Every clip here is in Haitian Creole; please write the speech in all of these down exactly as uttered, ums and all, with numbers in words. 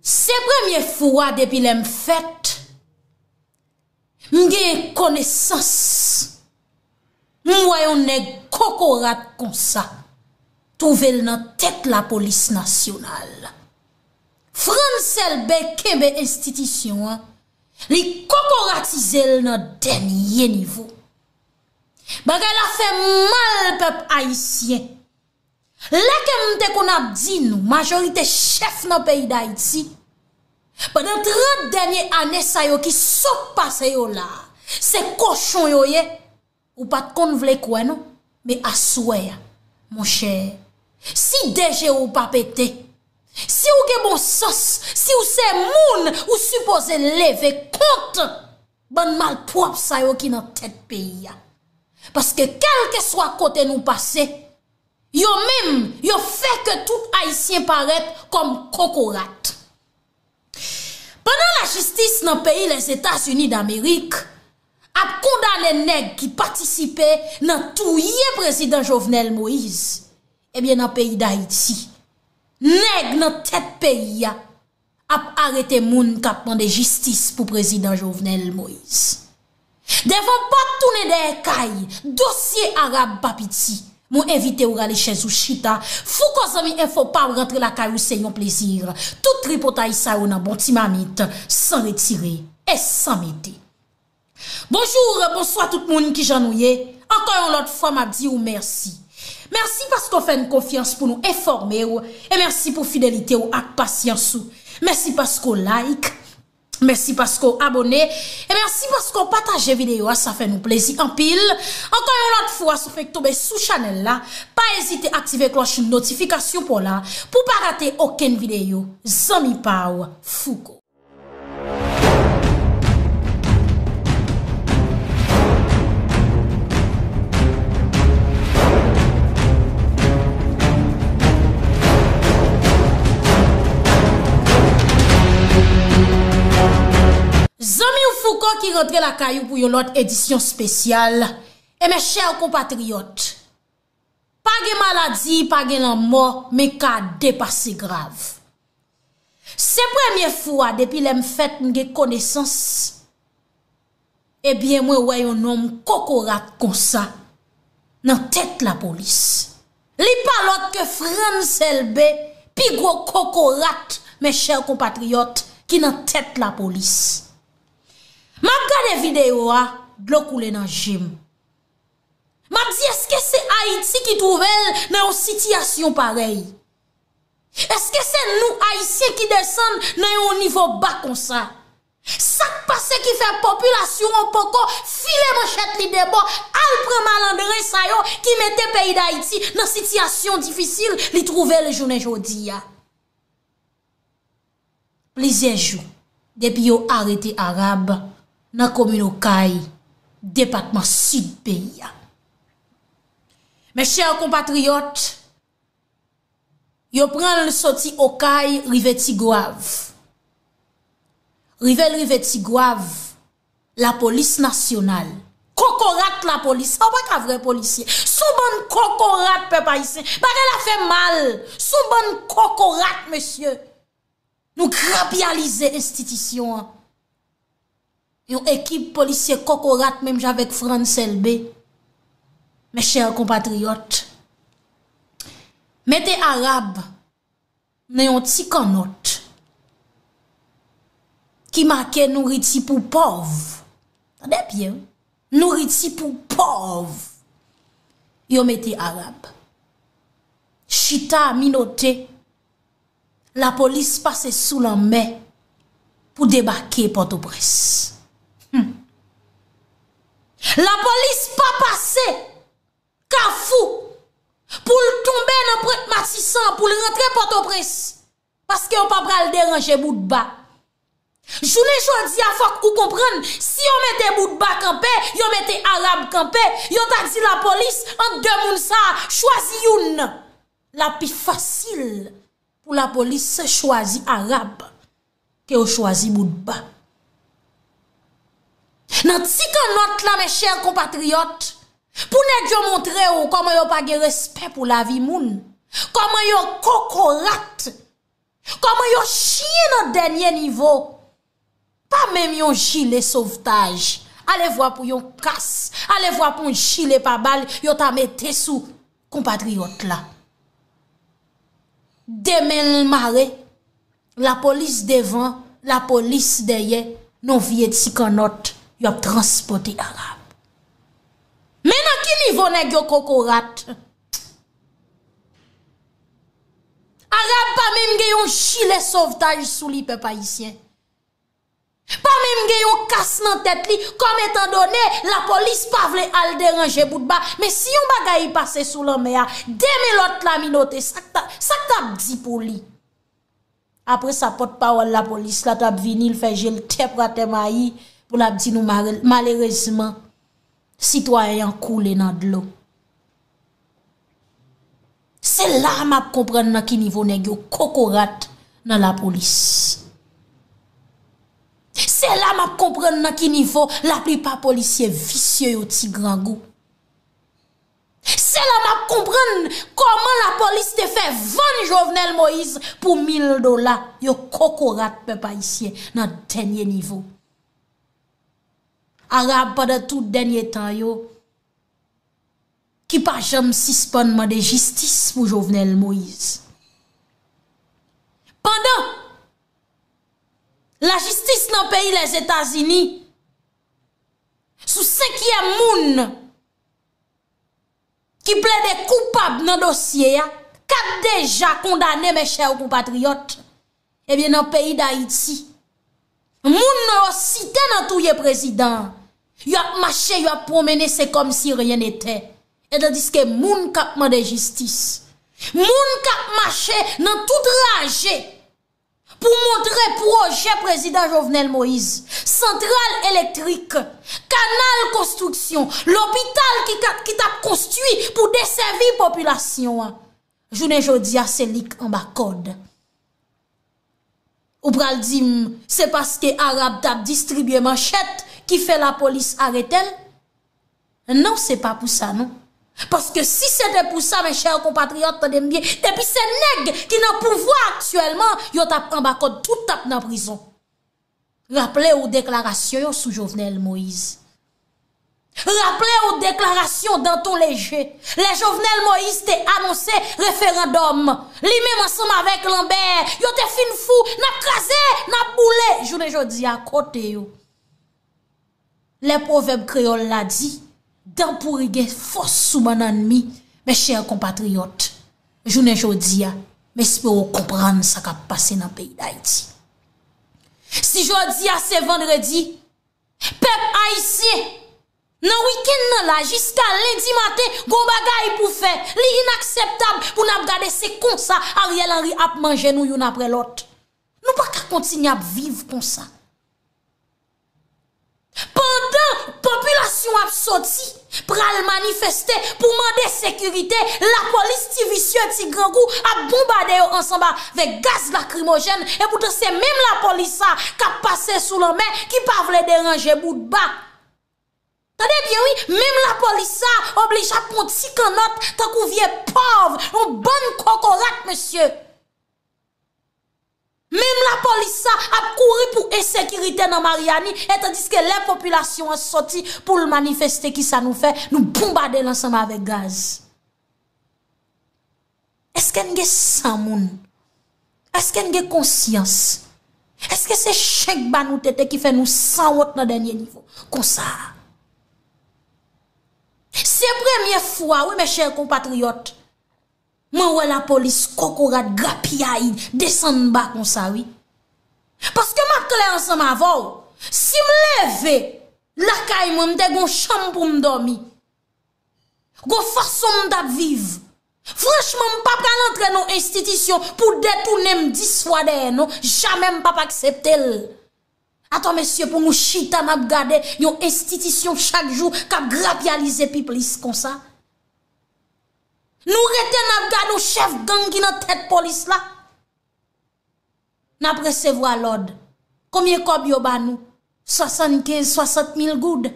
Se premye fwa depi lè m fèt, m gen konesans, m wè yon nèg kokorat konsa twouve l nan tèt lapolis nasyonal. Frantz Elbé kenbe enstitisyon an, li kokoratize l nan dènye nivo. Bagay la fè m mal, pèp ayisyen. Lè ke m te konn ap di nou, majorite chèf nan peyi Dayiti, pandan trant dènye ane sa yo ki sot pase yo la, se kochon yo ye, ou pa t konn vle kwè non, men aswè a, monchè, si de je w pa pete, si w gen bon sans, si w se moun, ou sipoze leve kont bann malpwòp sa yo ki nan tèt peyi a. Paske kèlkeswa kote nou pase, yo menm, yo fè ke tout Ayisyen parèt kòm kokorat. Pandan lajistis nan peyi Lèzetazini Damerik ap kondane nèg ki patisipe nan touye prezidan Jovenel Moïse, ebyen, nan peyi Dayiti, nèg nan tèt peyi a ap arete moun k ap mande jistis pou prezidan Jovenel Moïse. Devan pòt tounen dèyè kay, dosye Arab pa piti. Mwen envite w rale chèz ou chita. Fouco zanmi enfo pa w rantre lakay ou se yon plezi. Tout tripotay sa yo nan bon ti mamit, san retire e san mete. Bonjou, bonswa tout moun, kijan nou ye? Ankò yon lòt fwa, m ap di w mèsi. Mèsi paske w fè n konfyans pou nou enfòme w, e mèsi pou fidelite w ak pasyans ou. Mèsi paske w like, mèsi paske w abone, e mèsi paske w pataje videyo a, sa fè nou plezi anpil. Ankò yon lòt fwa, si w fenk tonbe sou chanèl la, pa ezite aktive klòch notifikasyon pa w la pou w pa rate okenn videyo. Zanmi pa w, Fouco. Zanmi w Fouco ki rantre lakay ou pou yon lòt edisyon espesyal. E mes chers compatriotes, pa gen maladi, pa gen lanmò, men ka de pase grav. Se premye fwa depi lè m fèt m gen konesans, ebyen, mwen wè yon nonm kokorat konsa nan tèt lapolis. Li pa lòt ke Frantz Elbé, pi gwo kokorat, mes chers compatriotes, ki nan tèt lapolis. M ap gade videyo a, dlo koule nan je m. M ap di, èske se Ayiti ki twouve l nan yon sitiyasyon parèy? Èske se nou, Ayisyen, ki desann nan yon nivo ba konsa? Sa k pase ki fè popilasyon an poko file manchèt li de bò, al pran malandren sa yo ki mete peyi Dayiti nan sitiyasyon difisil li twouve l jounen jodi a? Plizyè jou depi yo arete Arab nan komin Okay, depatman Sid peyi a. Mes chers compatriotes, yo pran l soti Okay rive Tigwav. Rive l rive Tigwav, lapolis nasyonal, kokorat lapolis, sa w pa ka vrè polisye. S on bann kokorat, pèp ayisyen. Bagay la fè mal. S on bann kokorat, mesye. Nou grapyalize enstitisyon an. Yon ekip polisye kokorat menm jan avèk Frantz Elbé. Mes chers compatriotes, mete Arab nan yon ti kannòt ki make nouriti pou pòv. Tande byen, wi. Nouriti pou pòv. Yo mete Arab. Chita minote. Lapolis pase sou lanmè pou debake Pòtoprens. Hmm. Lapolis pa pase Kafou pou l tonbe nan Pwent Matisan, pou l rantre Pòtoprens, paske yo pa pral deranje Boutba. Jounen jodi a, fòk ou konprann, si yo mete Boutba kanpe, yo mete Arab kanpe, yo ta di lapolis, ant de moun sa a, chwazi youn. L ap pi fasil pou lapolis chwazi Arab ke yo chwazi Boutba. Nan ti kannòt la, mes chers compatriotes, pou nèg yo montre w kòman yo pa gen respè pou lavi moun, kòman yo kokorat, Kòman yo chiyen nan dènye nivo? Pa menm yon jile sovtaj. Alevwa pou yon kas, alevwa pou yon jile pabal yo ta mete sou konpatriyòt la. De men l mare, lapolis devan, lapolis dèyè, nan vye ti kannòt, y ap transpòte Arab. Men nan ki nivo nèg yo kokorat? Arab pa menm gen yon jile sovtaj sou li, pèp ayisyen. Pa menm gen yon kas nan tèt li, kòm etandone lapolis pa vle al deranje Boutba. Men si yon bagay pase sou lanmè a, de men lòt laminote, sa k ta, sa k t ap di pou li? Apre sa, pòtpawòl lapolis la t ap vini, l fè je l tèp atè mayi pou l ap di nou mare-, malerezman, sitwayen an koule nan dlo. Se la a m ap konprann nan ki nivo nèg yo kokorat nan lapolis. Se la m ap konprann nan ki nivo laplipa polisye visye yo ti grangou. Se la m ap konprann kòman lapolis te fè vann Jovenel Moïse pou mil dola. Yo kokorat pèp ayisyen nan dènye nivo. Arab pandan tout dènye tan yo, ki pa janm sispann mande jistis pou Jovenel Moïse. Pandan lajistis nan peyi Lèzetazini, sou senkyèm moun ki plede koupab nan dosye a, kat deja kondane, mes chers compatriotes. Ebyen, nan peyi Dayiti, moun yo site nan touye prezidan an, y ap mache, y ap pwonmennen, se kòmsi ryen nete. E tandiske moun k ap mande jistis, moun k ap mache nan tout raje pou montre pwojè prezidan Jovenel Moïse, santral elektrik, kanal konstriksyon, lopital ki ka, ki t ap konstwi pou desèvi popilasyon an. Jounen jodi a, se li k anba kòd. Ou pral di m, se paske Arab t ap distribye manchèt ki fè lapolis arete l? Non, se pa pou sa, non. Paske si se te pou sa, mes chers compatriotes, tande m byen, depi se nèg ki nan pouvwa aktyèlman, yo t ap anba kòd, tout t ap nan prizon. Raple w deklarasyon yo sou Jovenel Moïse. Raple w deklarasyon Danton Léger. Lè Jovenel Moïse te anonse referandòm, li menm ansanm avèk Lambert, yo te fin fou, n ap kraze, n ap boule. Jounen jodi a, kote yo? Lè pwovèb kreyòl la di, dan pouri gen fòs sou bannann mi, mes chers compatriotes, jounen jodi a, m espere w konprann sa k ap pase nan peyi Dayiti. Si jodi a se vandredi, pèp ayisyen, nan wikenn nan la, jiska lendi maten, gon bagay pou fè. Li inakseptab pou n ap gade se konsa Ariel Henry ap manje nou youn apre lòt. Nou pa ka kontinye ap viv konsa. Pandan popilasyon ap soti, pral manifeste pou mande sekirite, lapolis ti visye, ti grangou ap bonbade yo ansanm avèk gaz lakrimojèn, epoutan se menm lapolis sa k ap pase sou lanmè ki pa vle deranje Boutba. Tande byen wi, menm lapolis sa oblije ap pran ti kannòt tankou vye pòv, yon bann kokorat, mesye. Menm lapolis sa ap kouri pou ensekirite nan Maryani, e tandiske lè popilasyon an soti pou l manifeste, kisa nou fè? Nou bonbade l ansanm avèk gaz. Èske n gen san moun? Èske n gen konsyans? Èske se chen k ba nou tete ki fè nou sanwont nan dènye nivo konsa a? Se premye fwa, wi, mes chers compatriotes, mwen wè lapolis kokorat grapyay desann ba konsa, wi. Paske m ap klè ansanm avè w, si m leve lakay mwen, m te gon chanm pou m dòmi, gon fason m t ap viv. Franchman, m pa pral antre nan enstitisyon pou detounen m dis fwa dèyè, non. Jamè m p ap aksepte l. Atò, mesye, pou nou chita n ap gade yon enstitisyon chak jou k ap grapyalize pi plis konsa. Nou rete n ap gade yon chèf gang ki nan tèt polis la. N ap resevwa lòd. Konbyen kòb yo ba nou? Swasannkenz, swasant mil goud.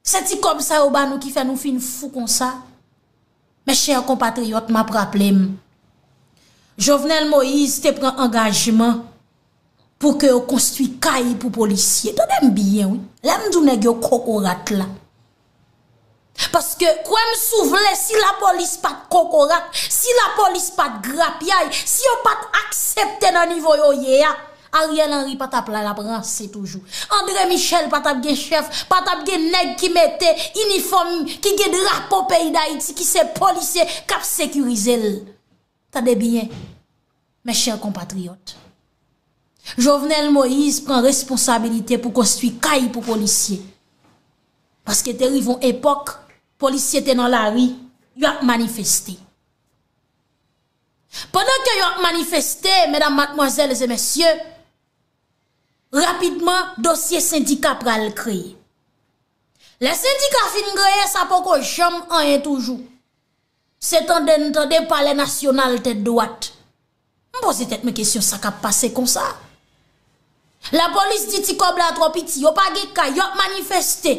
Se ti kòb sa yo ba nou ki fè nou fin fou konsa. Mes chers compatriotes, m ap raple m, Jovenel Moïse te pran angajman pou ke yo konstwi kay pou polisye. Tande m byen, wi. Lè m di w nèg yo kokorat la. Paske, kwè m si w vle, si lapolis pa t kokorat, si lapolis pa t grapyay, si yo pa t aksepte nan nivo yo ye a, Ariel Henry pa t ap la, l ap ranse toujou. André Michel pa t ap gen chèf, pa t ap gen nèg ki mete inifòm, ki gen drapo peyi Dayiti, ki se polisye k ap sekirize l. Tande byen, mes chers compatriotes. Jovenel Moïse pran responsabilite pou konstwi kay pou polisye. Paske te rive yon epòk, polisye te nan lari, y ap manifeste. Pandan ke y ap manifeste, medam, madmwazèl e mesye, rapidman, dosye sendika pral kreye. Lè sendika fin kreye, sa poko janm anyen toujou. Se tande n tande Palè Nasyonal tèt dwat. M poze tèt mwen kesyon, sa k ap pase konsa? Lapolis di ti kòb la twò piti, yo pa gen kay, y ap manifeste.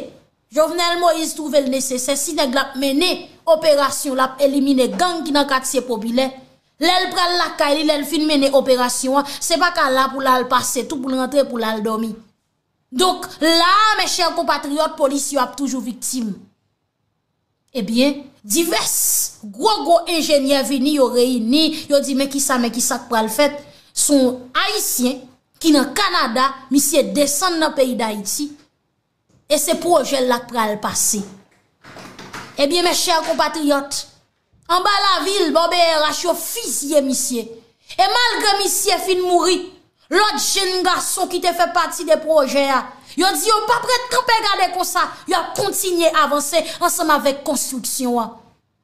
Jovenel Moïse twouve l nesesè, si nèg la ap mennen operasyon, l ap elimine gang ki nan katye popilè. Lè l pral lakay li, lè l fin mennen operasyon an, se pa ka la pou l al pase tou, pou l rantre, pou l al dòmi. Donk, la a, mes chers compatriotes, polis yo ap toujou viktim. Ebyen, divès gwo gwo enjenyè vini, yo reyini, yo di, men kisa, men kisa k pral fèt? Se yon Ayisyen ki nan Kanada, misye desann nan peyi Dayiti, e se pwojè l la k pral pase. Ebyen, mes chers compatriotes, anba lavil, bò B R H yo fizye misye. E malgre misye fin mouri, lòt jenn gason ki te fè pati de pwojè a, yo di yo p ap ret kanpe gade konsa, y ap kontinye avanse ansanm avèk konstriksyon an.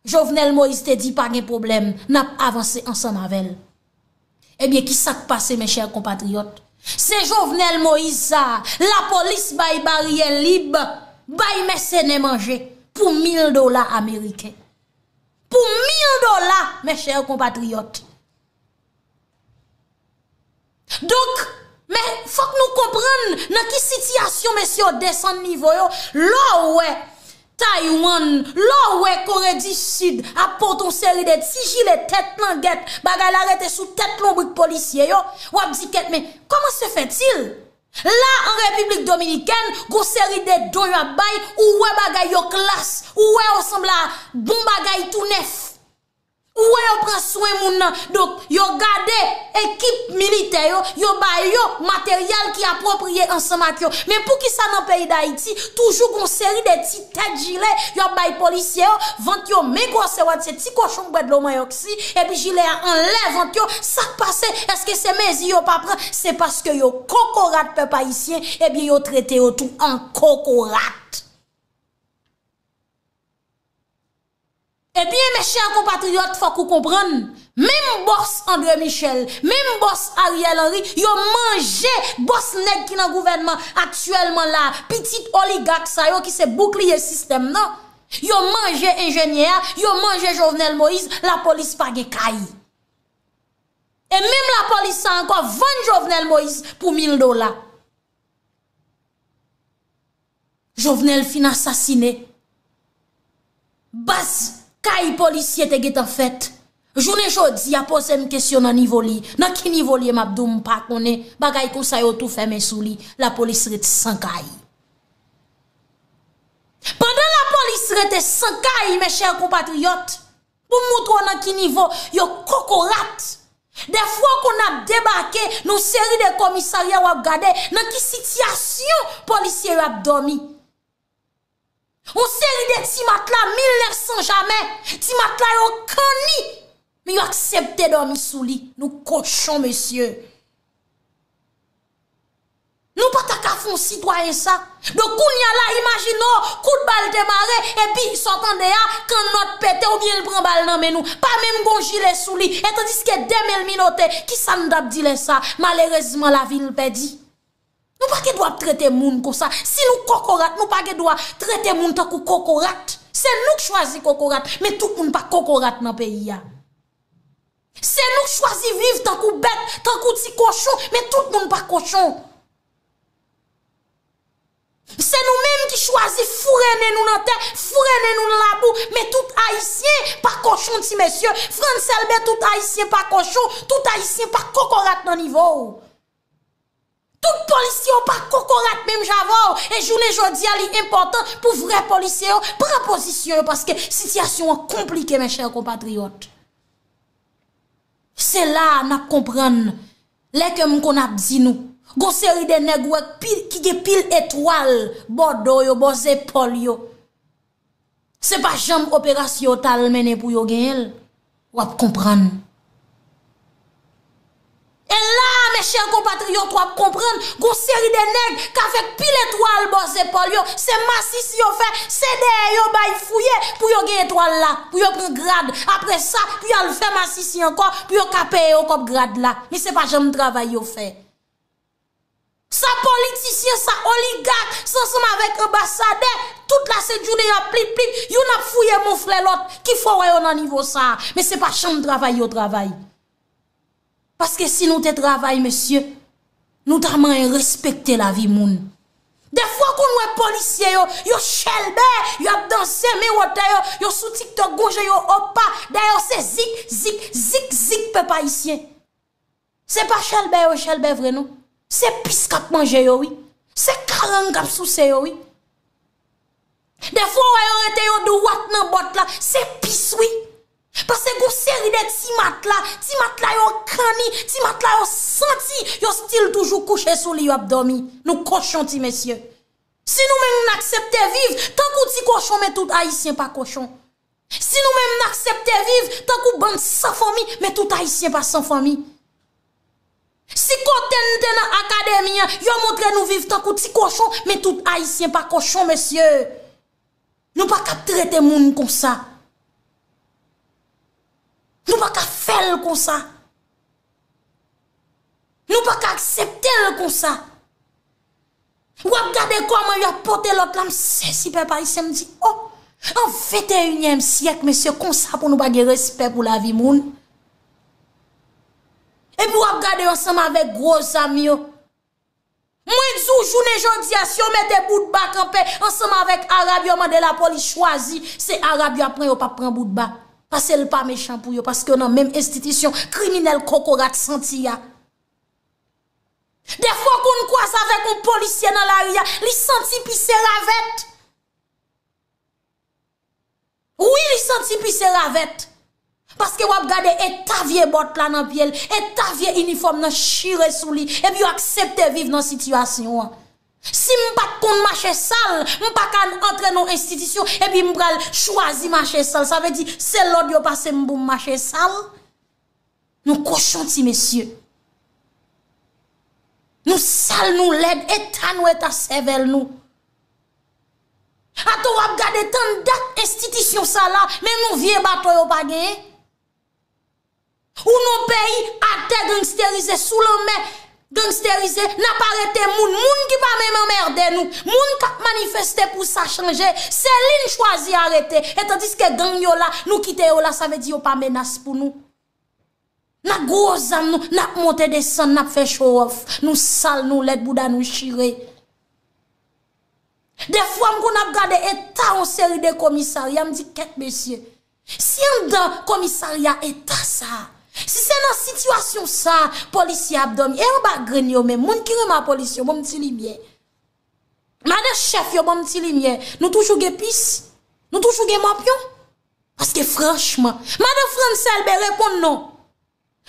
Jovenel Moïse te di pa gen pwoblèm, n ap avanse ansanm avè l. Ebyen, kisa k pase, mes chers compatriotes? Se Jovenel Moïse sa a, lapolis bay baryè lib, bay mèsenè manje pou mil dola ameriken. Pou mil dola, mes chers compatriotes. Donk, men fòk nou konprann nan ki sitiyasyon mesye yo desann nivo yo. Lè w wè Taiwan, lè w wè Kore di Sid ap pote yon seri de ti jile tèt langèt, bagay la rete sou tèt lonbrik polisye yo, w ap di kèt, men comment se fait-il? La, an Repiblik Dominikèn, gon seri de don y ap bay, ou wè bagay yo klas, ou wè yo sanble a bon bagay tou nèf. Ou wè yo pran swen moun nan. Donk, yo gade ekip militè yo, yo ba yo materyèl ki apwopriye ansanm ak yo. Men poukisa nan peyi Dayiti, toujou gon seri de ti tèt jile y ap bay polisye yo, vant yo men gwosè w a di se ti kochon k bwè dlo manyòk si, epi jile a anlè vant yo, sa k pase? Èske se mezi yo pa pran? Se paske yo kokorat pèp ayisyen, ebyen yo trete yo tou an kokorat. Ebyen, mes chers compatriotes, fòk ou konprann, menm bòs André Michel, menm bòs Ariel Henry, yo manje bòs nèg ki nan gouvènman aktyèlman la, pitit oligak sa yo ki se boukliye sistèm nan. Yo manje enjenyè a, yo manje Jovenel Moïse, lapolis pa gen kay. E menm lapolis sa ankò vann Jovenel Moïse pou mil dola. Jovenel fin asasine. Baz kay polisye te gentan fèt. Jounen jodi a, poze m kesyon nan nivo li. Nan ki nivo li ye, m ap di w m pa konnen. Bagay konsa yo tou fèmen sou li. Lapolis ret san kay. Pandan lapolis rete san kay, mes chers compatriotes, pou m moutre w nan ki nivo yo kokorat. Dèfwa w konn ap debake nan yon seri de komisarya, w ap gade nan ki sitiyasyon polisye yo ap dòmi. Yon seri de ti matla mil nèf san jamè, ti matla yo kanni, men yo aksepte dòmi sou li. Nou kochon, mesye. Nou pa ta ka fè yon sitwayen sa. Donk, kounye a la, imajine w, kout bal te mare, epi sa w tande a, kannòt pete oubyen l pran bal nan men nou. Pa menm gon jile sou li. E tandiske de men l minote, kisa n t ap di lè sa? Malerezman, lavi l pèdi. Nou pa gen dwa ap trete moun konsa. Si nou kokorat, nou pa gen dwa trete moun tankou kokorat. Se nou k chwazi kokorat, men tout moun pa kokorat nan peyi a. Se nou k chwazi viv tankou bèt, tankou ti kochon, men tout moun pa kochon. Se nou menm ki chwazi foure nen nou nan tè, foure nen nou nan labou, men tout Ayisyen pa kochon ti mesye. Frantz Elbé, tout Ayisyen pa kochon, tout Ayisyen pa kokorat nan nivo w. Tout polisye yo pa kokorat menm jan avè w. E jounen jodi a, li enpòtan pou vrè polisye yo pran pozisyon yo paske sitiyasyon an konplike, mes chers compatriotes. Se la a n ap konprann lè ke m konn ap di nou, gon seri de nèg ou wè ki, ki gen pil etwal bò do yo, bò zepòl yo. Se pa janm operasyon yo t al mennen pou yo genyen l. W ap konprann. E la a, mes chers compatriotes, w ap konprann, gon seri de nèg k avèk pil etwal bò zepòl yo, se masisi yo fè, se dèyè yo bay fouye pou yo gen etwal la, pou yo pran grad. Apre sa, pou y al fè masisi ankò, pou yo ka peye yo kòb grad la. Men se pa janm travay yo fè. Sa politisyen, sa oligak, sa ansanm avèk anbasadè, tout lasenjounen y ap plip plip, youn ap fouye moflè lòt. Ki fè w wè yo nan nivo sa a? Men se pa janm travay yo travay. Paske si nou te travay, mesye, nou ta manyen respekte lavi moun. Defwa w konn wè polisye yo, yo chèlbè, y ap danse, men wotè yo, yo sou TikTok, gon jan yo opa, dèyè yo se zik, zik, zik, zik pèp ayisyen. Se pa chèlbè yo chèlbè vre non. Se pis k ap manje yo wi. Se karang k ap souse yo wi. Defwa w wè yo rete yo dwat nan bòt la, se pis wi. Paske gon seri de ti matla, ti matla yo kanni, ti matla yo santi, yo still toujou kouche sou li, y ap dòmi. Nou kochon ti mesye. Si nou menm n aksepte viv tankou ti kochon, men tout Ayisyen pa kochon. Si nou menm n aksepte viv tankou bann san fanmi, men tout Ayisyen pa san fanmi. Si kote n te nan akademi an, yo montre nou viv tankou ti kochon, men tout Ayisyen pa kochon, mesye. Nou pa ka trete moun konsa. Nou pa ka fè l konsa. Nou pa ka aksepte l konsa. W ap gade kòman y ap pote lòt la, m sezi pèp ayisyen, m di, o, an venteyinyèm syèk, mesye, konsa pou nou pa gen respè pou lavi moun. Epi w ap gade yo ansanm avèk gwo zam yo. Mwen di w, jounen jodi a, si yo mete Boutba kanpe ansanm avèk Arab yo, mande lapolis chwazi, se Arab yo ap pran, yo p ap pran Boutba. Paske l pa mechan pou yo, paske yo nan menm enstitisyon kriminèl kokorat santi a. Defwa w konn kwaze avèk yon polisye nan lari a, li santi pise ravèt. Wi, li santi pise ravèt. Paske w ap gade eta vye bòt la nan pye l, eta vye inifòm nan chire sou li, epi yo aksepte viv nan sitiyasyon an. Si m pa t konn mache sal, m pa ka antre nan yon enstitisyon, epi m pral chwazi mache sal. Sa vle di, se lòd yo pase m pou m mache sal? Nou kochon ti mesye. Nou sal, nou lèd, eta nou, eta sèvèl nou. Atò w ap gade tann dat enstitisyon sa la, menm yon vye bato yo pa genyen. Ou nan peyi atè gangsterize, sou lanmè gangsterize, n ap arete moun, moun ki pa menm anmède nou, moun k ap manifeste pou sa chanje, se li n chwazi arete. E tandiske gang yo la, nou kite yo la, sa vle di yo pa menas pou nou. N ap gwo zam nou, n ap monte desann, n ap fè show off. Nou sal, nou lèd, bouda nou chire. Defwa m konn ap gade eta yon seri de komisarya, m di, kèt mesye, si anndan komisarya eta sa, si se nan sitiyasyon sa, polisye ap dòmi, e anba grenn yo menm, moun ki renmen polis yo, ban m ti limyè. Madan chèf yo, ban m ti limyè. Nou toujou gen pis, nou toujou gen mòpyon. Paske franchman, madan Frantz Elbé, reponn non.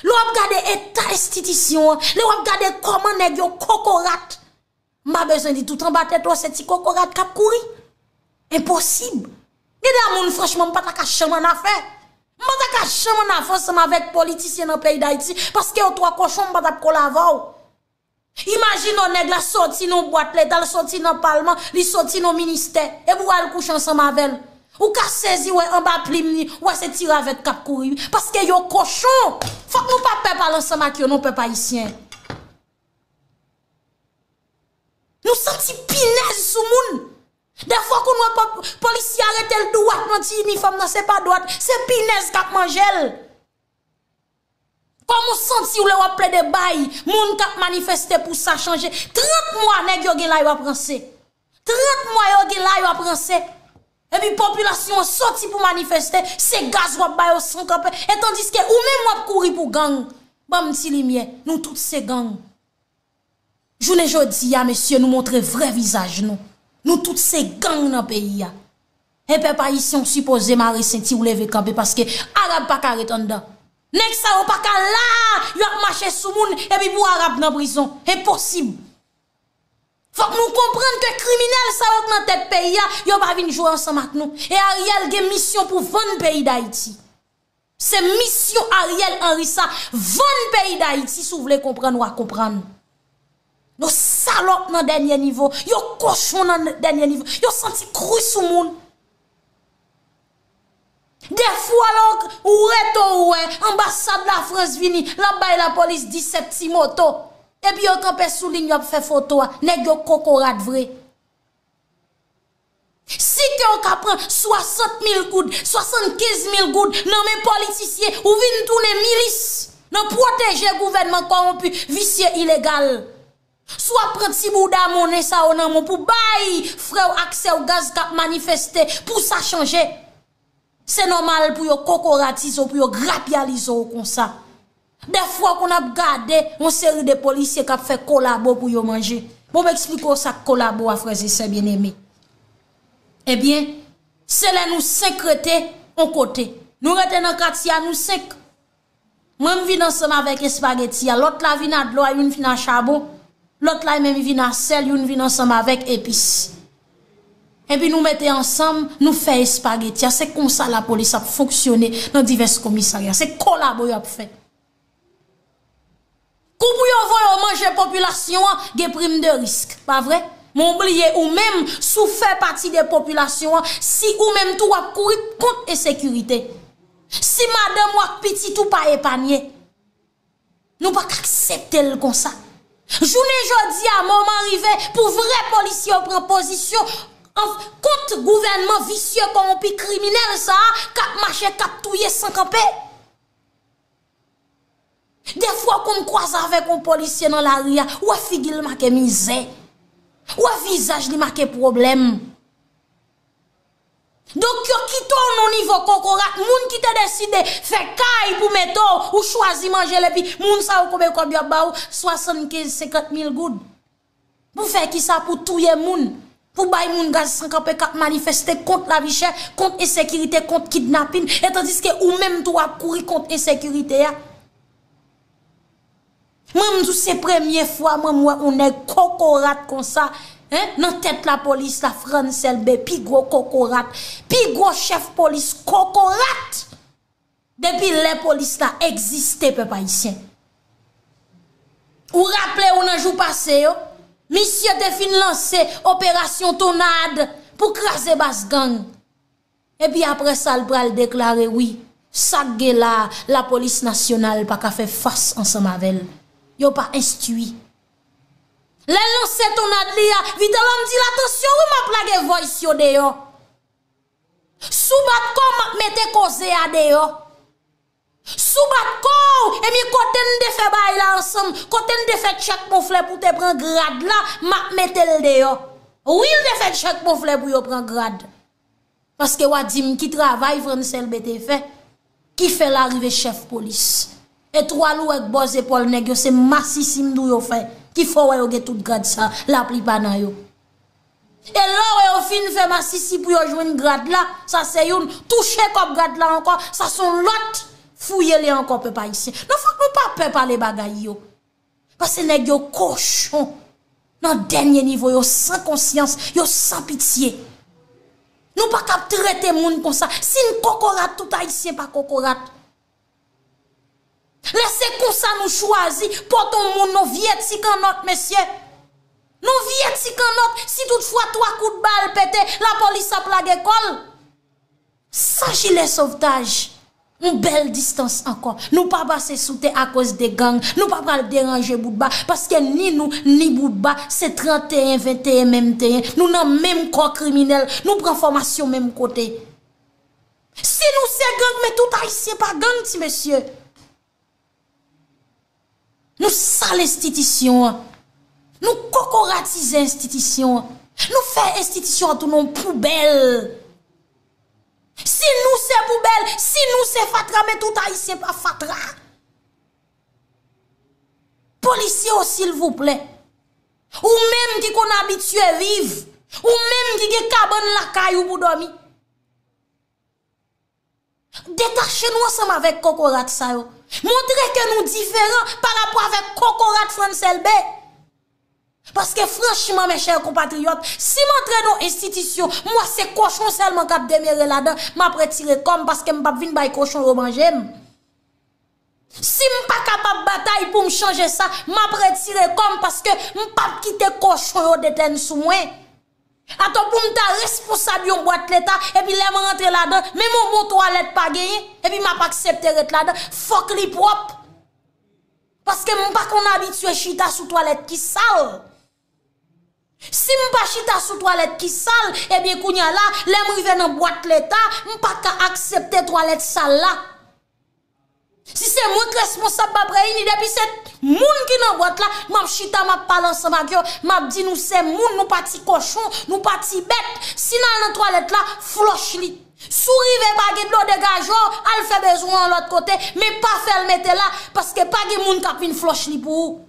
Lè w ap gade eta enstitisyon an, lè w ap gade kòman nèg yo kokorat, m pa bezwen di tout anba tèt ou se ti kokorat k ap kouri. Enposib. Gen de moun, franchman, m pa ta ka janm annafè. M pa ta ka janm annafè ansanm avèk politisyen nan peyi Dayiti, paske yo twò kochon, m pa t ap kole avè w. Imajine w, nèg la soti nan bwat Leta, l soti nan palman, li soti nan ministè, epi w al kouche ansanm avè l. Ou ka sezi wè anba plim li, w wè se ti ravèt k ap kouri wi. Paske yo kochon. Fòk nou pa pè pale ansanm ak yo non, pèp ayisyen. Nou santi pinèz sou moun. Defwa w konn wè po-, polisye arete l dwat nan ti inifòm nan, se pa dwat, se pinèz k ap manje l. Kòman w santi w lè w ap plede bay moun k ap manifeste pou sa chanje? Trant mwa nèg yo gen la yo ap ranse. Trant mwa yo gen la, yo ap ranse. Epi popilasyon an soti pou manifeste, se gaz w ap ba yo san kanpe. E tandiske ou menm w ap kouri pou gang. Ban m ti limyè, nou tout se gang. Jounen jodi a, mesye, nou montre vrè vizaj nou. Nou tout se gang nan peyi a. E pèp ayisyen, w sipoze mare senti w, leve kanpe, paske Arab pa ka ret anndan. Nèg sa yo pa ka la, y ap mache sou moun, epi pou Arab nan prizon. Enposib. Fòk nou konprann ke kriminèl sa yo k nan tèt peyi a, yo pa vin jwe ansanm ak nou. E Ariel gen misyon pou vann peyi Dayiti. Se misyon Ariel Henry sa, vann peyi Dayiti, si w vle konprann, w a konprann. Yo salòp nan dènye nivo, yo kochon nan dènye nivo, yo santi kri sou moun. Dèfwa lè w rete w wè anbasad Lafrans vini, l ap bay lapolis disèt ti moto. Epi yo kanpe sou liy, y ap fè foto a. Nèg yo kokorat vre. Si ke w ka pran swasant mil goud, swasannkenz mil goud nan men politisyen, ou vin tounen milis nan pwoteje gouvènman kòwonpi, visye, ilegal. Si w ap pran ti bouda monnen sa yo nan men w pou bay frè w ak sè w gaz k ap manifeste pou sa chanje, se nòmal pou yo kokoratize w, pou yo grapyalize w konsa. Dèfwa w konn ap gade yon seri de polisye k ap fè kolabo pou yo manje. Bon, m eksplike w sa k kolabo a, frè e sè byeneme. Ebyen, se lè nou senk rete yon kote. Nou rete nan katye a, nou senk. Mwen, m vin ansanm avèk espageti a, lòt la vin a dlo a, youn vin a chabon, lòt la menm vin a sèl, youn vin ansanm avèk epis. Epi nou mete ansanm, nou fè espageti a. Se konsa lapolis ap fonksyone nan divès komisarya. Se kolabo y ap fè. Kou pou yo voye w manje popilasyon an, gen prim de risk, pa vre? Men w bliye ou menm, si w fè pati de popilasyon an, si ou menm tou w ap kouri kont ensekirite. Si madanm ou ak pitit ou pa epanye. Nou pa ka aksepte l konsa. Jounen jodi a, moman rive pou vrè polisye yo pran pozisyon an, kont gouvènman visye, kòwonpi, kriminèl sa a k ap mache, k ap touye san kanpe. Dèfwa w konn kwaze avèk yon polisye nan lari a, w wè figi l make mizè, w wè vizaj li make pwoblèm. Donk, yo kite w nan nivo kokorat, moun ki te deside fè kay pou mete w, ou chwazi manje l, epi moun sa yo, konbyen kòb y ap ba w? Swasannkenz, senkant mil goud. Pou fè kisa? Pou touye moun, pou bay moun gaz san kanpe k ap manifeste kont lavi chè, kont ensekirite, kont kidnapin, e tandiske ou menm tou w ap kouri kont ensekirite a. Mwen, m di w, se premye fwa mwen, m wè yon nèg kokorat konsa, en, nan tèt lapolis la, Frantz Elbé, pi gwo kokorat, pi gwo chèf polis kokorat depi lè polis la egziste, pèp ayisyen. Ou raple w nan jou pase yo, misye te fin lanse operasyon Tonad pou kraze baz gang. Epi apre sa, l pral deklare, wi, sa k gen la a, lapolis nasyonal pa ka fè fas ansanm avè l. Yo pa enstwi. Lè l lanse tonad li a, Vitelhomme di l, atansyon, wi, m ap lage voice yo deyò. Si w bat kò w, m ap mete koze a deyò. Si w bat kò w, ebyen, kote n te fè bagay la ansanm, kote n te fè tchèk ponflè pou te pran grad la, m ap mete l deyò. Wi, l te fè tchèk ponflè pou yo pran grad. Paske w a di m ki travay Frantz Elbé te fè, ki fè l arive chèf polis. E twal ou wè k bò zepòl nèg yo, se masisi m di w yo fè, ki fè w wè yo gen tout grad sa, laplipa nan yo. E lè w wè yo fin fè masisi pou yo jwenn grad la, sa se youn, touche kòb grad la ankò, sa se yon lòt fouye li ankò, pèp ayisyen. Non, fòk nou pa pè pale bagay yo. Paske nèg yo kochon nan dènye nivo, yo san konsyans, yo san pitye. Nou pa ka ap trete moun konsa. Si n kokorat, tout ayisyen pa kokorat. Lè se konsa nou chwazi pote yon moun, yon vye ti kannòt, mesye. Yon vye ti kannòt, si toutfwa twa kout bal pete, lapolis ap lage kò l. San jilè sovtaj, yon bèl distans ankò. Nou pa pase sou tè akoz de gang, nou pa pral deranje Boutba, paske ni nou, ni Boutba, se tranteyen venteyen menm teyen. Nou nan menm kò kriminèl, nou pran fòmasyon menm kote. Si nou se gang, men tout ayisyen pa gang, ti mesye. Nou sal enstitisyon an. Nou kokoratize enstitisyon an. Nou fè enstitisyon an tounen yon poubèl. Si nou se poubèl, si nou se fatra, men tout Ayisyen pa fatra. Polisye o, silvouplè. Ou menm ki konn abitye viv, ou menm ki gen kabann lakay ou pou dòmi. Detache nou ansanm avèk kokorat sa yo. Montre ke nou diferan pa rapò avèk kokorat Frantz Elbé. Paske franchman, mes chers compatriotes, si m antre nan yon enstitisyon, m wè se kochon sèlman k ap demere ladan, m ap retire kò m paske m p ap vin bay kochon yo manje m. Si m pa kapab batay pou m chanje sa, m ap retire kò m paske m p ap kite kochon yo detèn sou mwen. Atò pou m ta responsab yon bwat leta, epi lè m rantre ladan, menm yon bon twalèt pa genyen, epi m ap aksepte ret ladan, fòk li pwòp. Paske m pa konn abitye chita sou twalèt ki sal. Si m pa chita sou twalèt ki sal, ebyen kounye a la, lè m rive nan bwat leta, m pa ka aksepte twalèt sal la. Si se mwen k responsab, m ap reyini. Depi se moun ki nan bwat la, m ap chita, m ap pale ansanm ak yo, m ap di nou se moun, nou pa ti kochon, nou pa ti bèt. Si n al nan twalèt la, flòch li. Si w rive pa gen dlo, degaje w, al fè bezwen w lòt kote, men pa fè l mete la, paske pa gen moun k ap vin flòch li pou ou.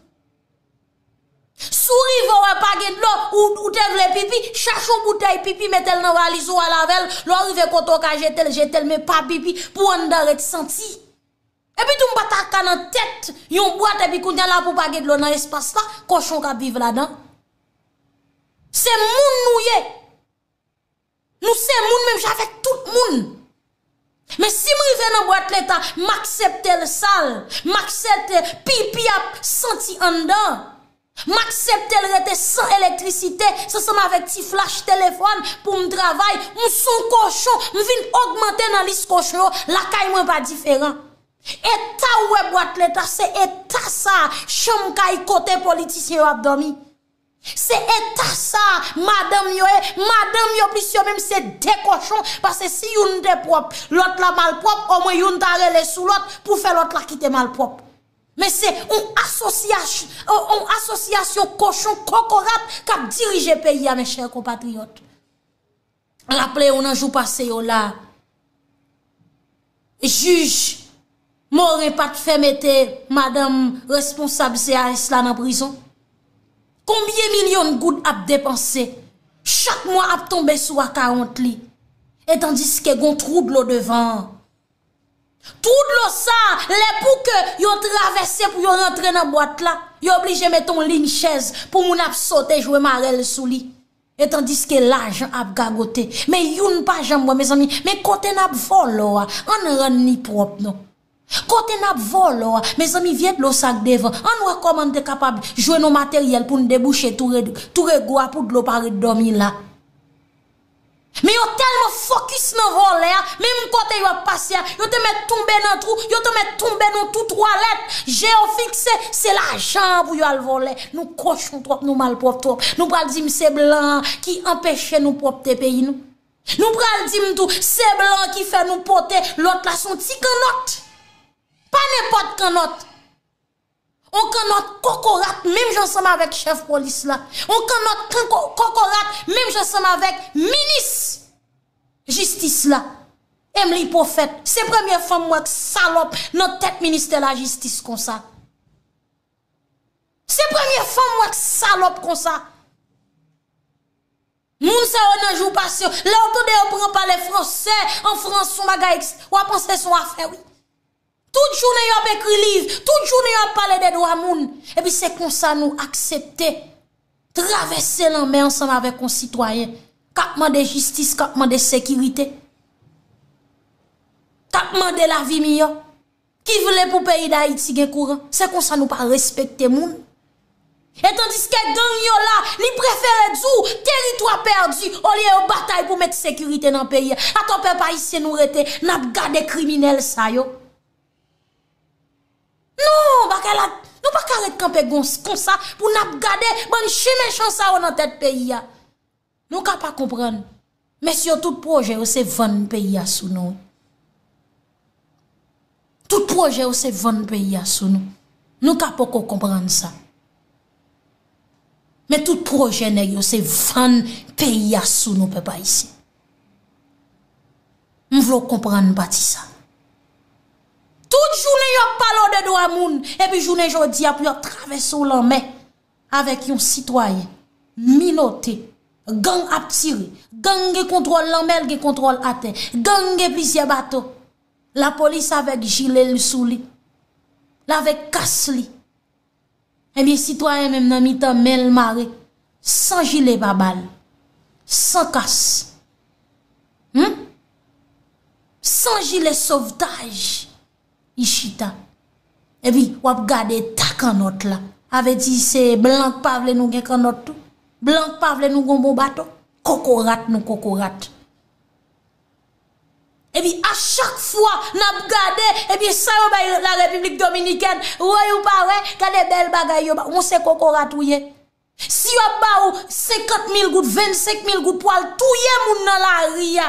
Si w rive w wè pa gen dlo, ou, ou te vle pipi, chache yon boutèy pipi, mete l nan valiz ou, al avè l, lè w rive kote w ka jete l, jete l, men pa pipi pou anndan ret santi. Epi tou m pa ta ka nan tèt yon bwat epi kounye a la pou pa gen dlo nan espas la, kochon k ap viv ladan. Se moun nou ye. Nou se moun menm jan avèk tout moun. Men si m rive nan bwat leta, m aksepte l sal, m aksepte pipi ap santi anndan, m aksepte l rete san elektrisite, s ansanm avèk ti flach telefòn pou m travay, m s on kochon, m vin ogmante nan lis kochon yo, lakay mwen pa diferan. Eta ou wè bwat leta, se eta sa, chanm kay kote politisyen yo ap dòmi. Se eta sa, madanm yo ye, madanm yo plis yo menm se de kochon, paske si youn te pwòp, lòt la malpwòp, omwen youn ta rele sou lòt pou fè lòt la kite malpwòp. Men se on asosyasyon, on, on asosyasyon kochon kokorat k ap dirije peyi a, mes chers compatriotes. Raple w nan jou pase yo la, jij Moren pa t fè mete madanm responsab C A S la nan prizon? Konbyen milyon goud ap depanse, chak mwa ap tonbe sou akawont li, e tandiske gon twou dlo devan an. Twou dlo sa, lè pou ke yo travèse pou yo rantre nan bwat la, yo oblije mete yon liy chèz pou moun ap sote jwe marèl sou li. E tandiske lajan ap gagote. Men youn pa janm wè, mezanmi, men kote n ap vòlò a, ann rann li pwòp non. Kote n ap vòlò a, mezanmi, vye dlo sa k devan, ann wè kòman n te kapab jwenn yon materyèl pou n debouche tou re-, tou rego a pou dlo pa ret dòmi la. Men yo tèlman fokis nan vòlè a, menm kote yo ap pase a, yo te mèt tonbe nan twou, yo te mèt tonbe nan twou twalèt, je yo fikse, se lajan an pou yo al vòlè. Nou kochon twòp, nou malpwòp twòp. Nou pral di m se blan an ki anpeche nou pwòpte peyi nou. Nou pral di m tou, se blan an ki fè nou pote lòt la s on ti kannòt. Pa nenpòt kannòt. On kannòt kokorat, menm jan ansanm avèk chèf polis la. On kannòt kanko-, kokorat, menm jan ansanm avèk minis jistis la. Emily Prophète, se premye fwa m wè k salòp nan tèt ministè lajistis konsa. Se premye fwa m wè k salòp konsa. Moun sa yo nan jou pase yo, lè w tande yo pran pale fransè an Frans, s on bagay, w a panse s on afè, wi. Tout jounen y ap ekri liv, tout jounen y ap pale de dwa moun. Epi se konsa nou aksepte travèse lanmè ansanm avèk yon sitwayen k ap mande jistis, k ap mande sekirite, k ap mande lavi miyò, ki vle pou peyi Dayiti gen kouran. Se konsa nou pa respekte moun. E tandiske gang yo la, li prefere di w teritwa pèdi, olye yo batay pou met sekirite nan peyi a. Atò pèp ayisyen nou rete, n ap gade kriminèl sa yo. Non, bagay la, nou pa ka ret kanpe gons konsa pou n ap gade bann chen mechan sa yo nan tèt peyi a. Nou ka pa konprann, men si yo tout pwojè yo se vann peyi a sou nou. Tout pwojè yo se vann peyi a sou nou. Nou ka poko konprann sa. Men tout pwojè nèg yo se vann peyi a sou nou, pèp ayisyen. M vle w konprann pati sa. Tout jounen y ap pale w de dwa moun, epi jounen jodi a pou y ap travèse w lanmè avèk yon sitwayen minote. Gang ap tire. Gang gen kontwòl lanmè, l gen kontwòl atè. Gang gen plizyè bato. Lapolis avèk jile l sou li. L avèk kas li. Ebyen, sitwayen menm nan mitan men l mare, san jile pabal, san kas. Hum? San jile sovtaj, li chita. Epi, w ap gade eta kannòt la. Sa vle di se blan k pa vle nou gen kannòt tou. Blan k pa vle nou gon bon bato. Kokorat nou kokorat. Epi a chak fwa n ap gade, ebyen sa yo bay la Repiblik Dominikèn, woy ou pa wè, gade bèl bagay yo ba, ou se kokorat ou ye. Si yo ap ba ou senkant mil goud, vennsenk mil goud pou al touye moun nan lari a,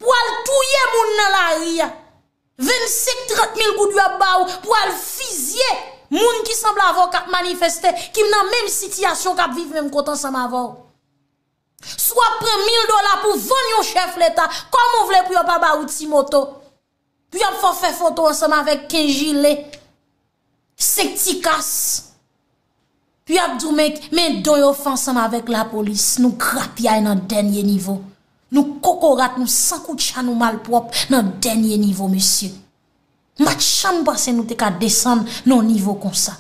pou al touye moun nan lari a, vennsenk, trant mil goud yo ap ba ou pou al fizye moun ki sanble avè w k ap manifeste, ki nan menm sitiyasyon, k ap viv menm kote ansanm avè w. Si w ap pran mil dola pou vann yon chèf leta, kòman w vle pou yo pa ba ou ti moto? Pou y ap fè w fè foto ansanm avèk kenz jile, senk ti kas. Pou y ap di w men, men don yo fè ansanm avèk lapolis. Nou grapyay nan dènye nivo. Nou kokorat, nou san koutcha, nou malpwòp nan dènye nivo, mesye. M pa t janm panse nou te ka desann nan yon nivo konsa.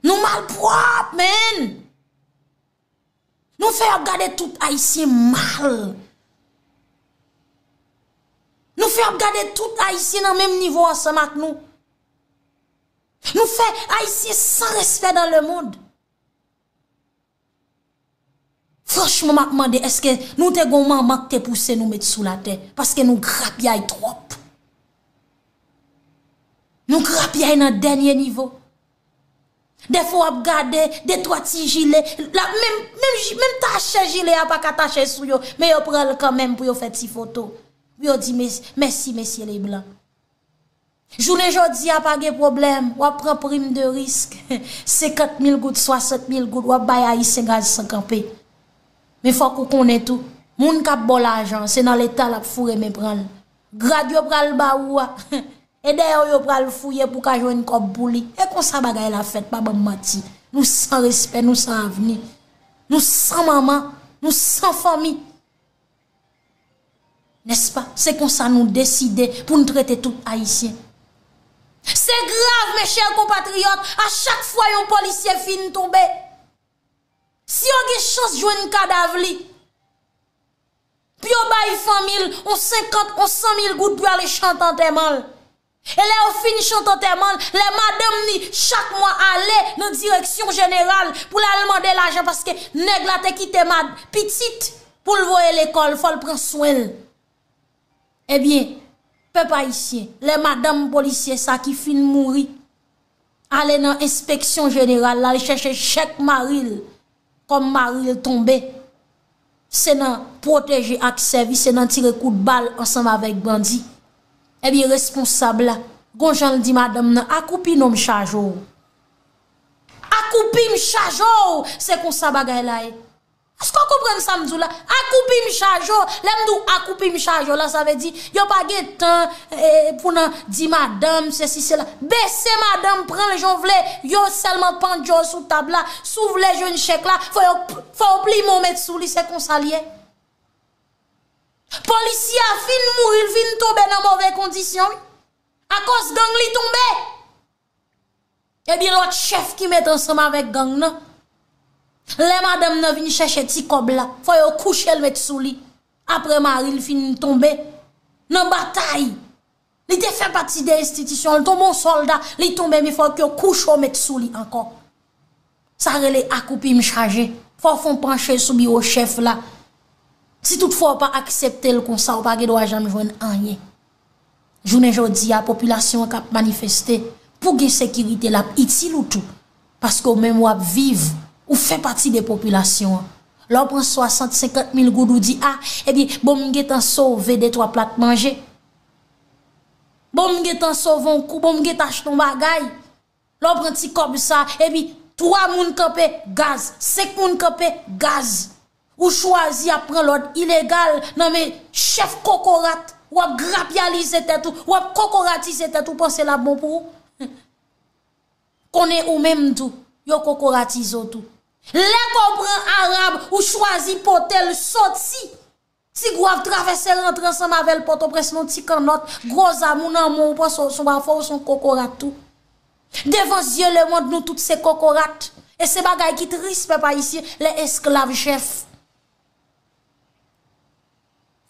Nou malpwòp, menn! Nou fè y ap gade tout Ayisyen mal. Nou fè y ap gade tout Ayisyen nan menm nivo ansanm ak nou. Nou fè Ayisyen san respè dans le monde. Franchman, m ap mande, èske nou te gon manman k te pouse nou met sou latè? Paske nou grapyay twòp. Nou grapyay nan dènye nivo. Dèfwa w ap gade de twa ti jile, la, menm, menm, ji- menm tache jile a pa ka tache sou yo, men yo pran l kanmenm pou yo fè ti foto. Pou yo di mes- mèsi, mesye Leblan. Jounen jodi a pa gen pwoblèm, w ap pran prim de risk, senkant mil goud, swasant mil goud, w ap bay Ayisyen gaz san kanpe. Men fòk ou konnen tou, moun k ap ba w lajan, se nan Leta l ap foure men pran l. Grad yo pral ba ou a, e dèyè w yo pral fouye pou w ka jwenn kòb pou li. E konsa bagay la fèt, pa ban m manti. Nou san respè, nou san avni. Nou san manman, nou san fanmi. Nèspa? Se konsa nou deside pou n trete tout Ayisyen. Se grav, mes chers compatriotes, a chak fwa yon polisye fin tonbe, si yo gen chans jwenn kadav li, pou yo bay fanmi l on senkant, on san mil goud pou y ale chante antèman l. E lè yo fin chante antèman l, lè madanm li chak mwa ale nan direksyon jeneral pou l al mande lajan, paske nèg la te kite mad- pitit pou l voye lekòl, fò l pran swen l. Ebyen, pèp ayisyen, lè madanm polisye sa ki fin mouri, ale nan enspeksyon jeneral la, al chèche chèk mari l, kòm mari l tonbe, se nan pwoteje ak sèvi, se nan tire kout bal ansanm avèk bandi. Ebyen, responsab la, gon jan l di madanm nan, "Akoupi non, m chaje w. Akoupi, m chaje w." Se konsa bagay la ye. Èske w konprann sa m di w la? Akoupi m chaje w. Lè m di w akoupi m chaje w la, sa vle di yo pa gen tan, eh, pou nan di madanm, sesi, sela. Bese madanm, pran l jan w vle. Yo sèlman pandje w sou tab la. Si w vle jwenn chèk la, fò yo, fò yo plimen w met sou li, se konsa l ye. Polisye a fin mouri, l fin tonbe nan move kondisyon, wi. Akòz gang li tonbe. Ebyen, lòt chèf ki met ansanm avèk gang nan, lè madanm nan vin chèche ti kòb la, fò yo kouche l met sou li. Apre mari l fin tonbe nan batay, li te fè pati de enstitisyon, l tonbe yon sòlda, li tonbe, men fòk yo kouche w met sou li ankò. Sa rele akoupi m chaje. Fò w fè yon panche sou biwo chèf la. Si toutfwa w pa aksepte l konsa, w pa gen dwa janm jwenn anyen. Jounen jodi a, popilasyon an k ap manifeste pou gen sekirite, l ap itil ou tou. Paske w menm w ap viv, ou fè pati de popilasyon an. Lè w pran swasant, senkant mil goud, ou di, "A, ebyen, bon, m gentan sove de twa plat manje. Bon, m gentan sove yon kou, bon, m gentan achte yon bagay." Lè w pran ti kòb sa, epi Twa moun kanpe, gaz. Senk moun kanpe, gaz. Ou chwazi ap pran lòd ilegal nan men chèf kokorat. W ap grapyalize tèt ou, w ap kokoratize tèt ou, panse l ap bon pou ou. Konnen ou menm tou, yo kokoratize w tou. Lè ke w pran Arab, ou chwazi pote l soti. Ti Gwav travèse rantre ansanm avè l Pòtoprens nan ti kannòt, gwo zam ou nan men w, ou panse w se yon afè, ou se yon kokorat tou. Devan zye lemonn, nou tout se kokorat. E se bagay ki tris, pèp ayisyen, lè esklav chèf.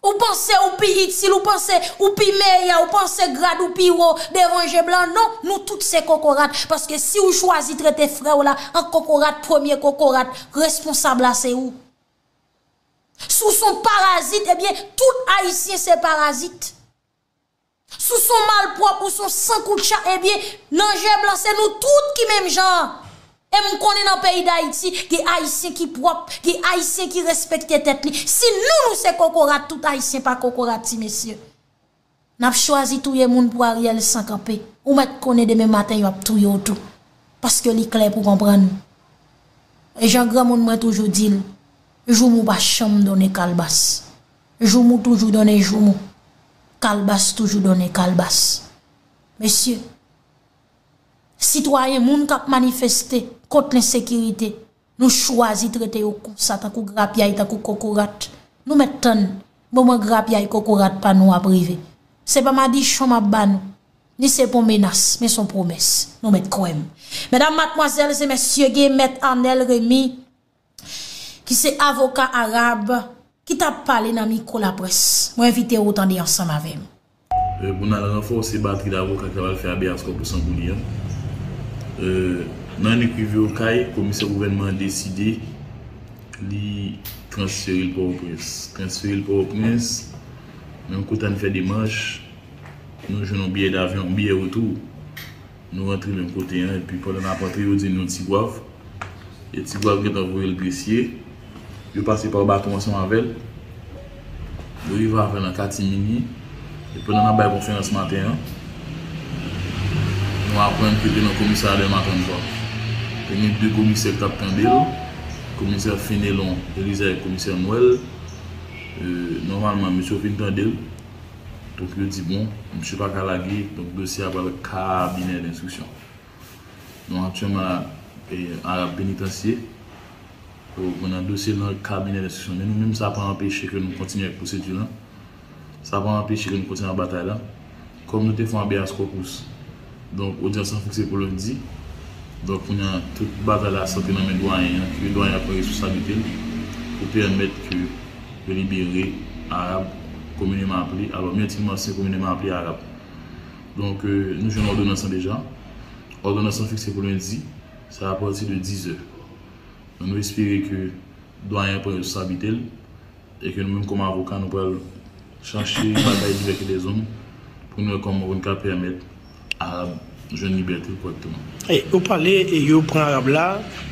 Ou panse ou pi itil, ou panse ou pi meyè, ou panse grad ou pi wo devan je blan. Non, nou tout se kokorat. Paske si ou chwazi trete frè w la an kokorat, premye kokorat, responsab la se ou. Si w se yon parazit, ebyen, tout Ayisyen se parazit. Si w se yon malpwòp, ou se yon sankoutcha, ebyen, nan je blan, se nou tout ki menm jan an. E m konnen nan peyi Dayiti, gen Ayisyen ki pwòp, gen Ayisyen ki respekte tèt li. Si nou, nou se kokorat, tout Ayisyen pa kokorat, ti mesye. N ap chwazi touye moun pou Ariel san kanpe. Ou mèt konnen demen maten yo ap touye w tou. Paske li klè pou konprann. E jan granmoun mwen toujou di l, joumou pa janm donnen kalbas. Joumou toujou donnen joumou. Kalbas toujou donnen kalbas. Mesye, sitwayen, moun k ap manifeste kont lensekirite, nou chwazi trete yo konsa, tankou grapyay, tankou kokorat. Nou mèt tann moman grapyay kokorat pa nou ap rive. Se pa madichon m ap ba nou, ni se pa yon menas, men se yon pwomès. Nou mèt kwè m. Medam, madmwazèl e mesye, gen Mèt Arnel Remy, ki se avoka Arab, ki t ap pale nan mikwo laprès. Mwen envite w tande ansanm avè m. E, pou n al ranfòse batri avoka ki t ap al fè habeas corpus lan pou li an. E, nan nik rive Okay, komisè gouvènman an deside li transfere l Pòtoprens. Transfere l Pòtoprens, menm kote n fè demach, nou jwenn yon biyè davyon, yon biyè retou. Nou rantre menm kote an, epi pandan n ap rantre, yo di nou Ti Gwav. E Ti Gwav gentan voye l Gresye. Yo pase pa Baton ansanm avè l. Yo rive avè l nan Katimini. E pandan n ap bay konferans maten an, nou aprann ke te nan komisarya Dèlma trannntwa. Te gen de komisè ki t ap tande l. Komisè Fenelon Eliza e komisè Nwèl. E, nòmalman, mesye yo fin tande l. Donk, yo di, bon, misye pa ka lage, donk, dosye a pral kabinè denstriksyon. Nou aktyèlman la, e, Arab Penitansye, pou, pou nan dosye nan kabinè denstriksyon. Men nou menm, sa pa anpeche ke nou kontinye ak pwosedi lan. Sa pa anpeche ke nou kontinye ak batay la. Kòm nou te fè yon habeas corpus, donk, odyans lan fikse pou lendi. Donk, kounye a, tout batay la santre nan men dwayen an, ke dwayen an pran responsablite l pou pèmèt ke yo libere Arab, komineman aple, alò, men entimman se komineman aple Arab. Donk, e, nou jwenn òdonans lan deja. Òdonans lan fikse pou lendi, se apati de dizè. Donk, nou espere ke dwayen an pran responsablite l e ke nou menm kòm avoka, nou pral chache bagay divès e dèzon pou nou wè kòman pou n ka pèmèt Arab jwenn libète l kòrèkteman. E, ou pale, e, yo pran Arab la,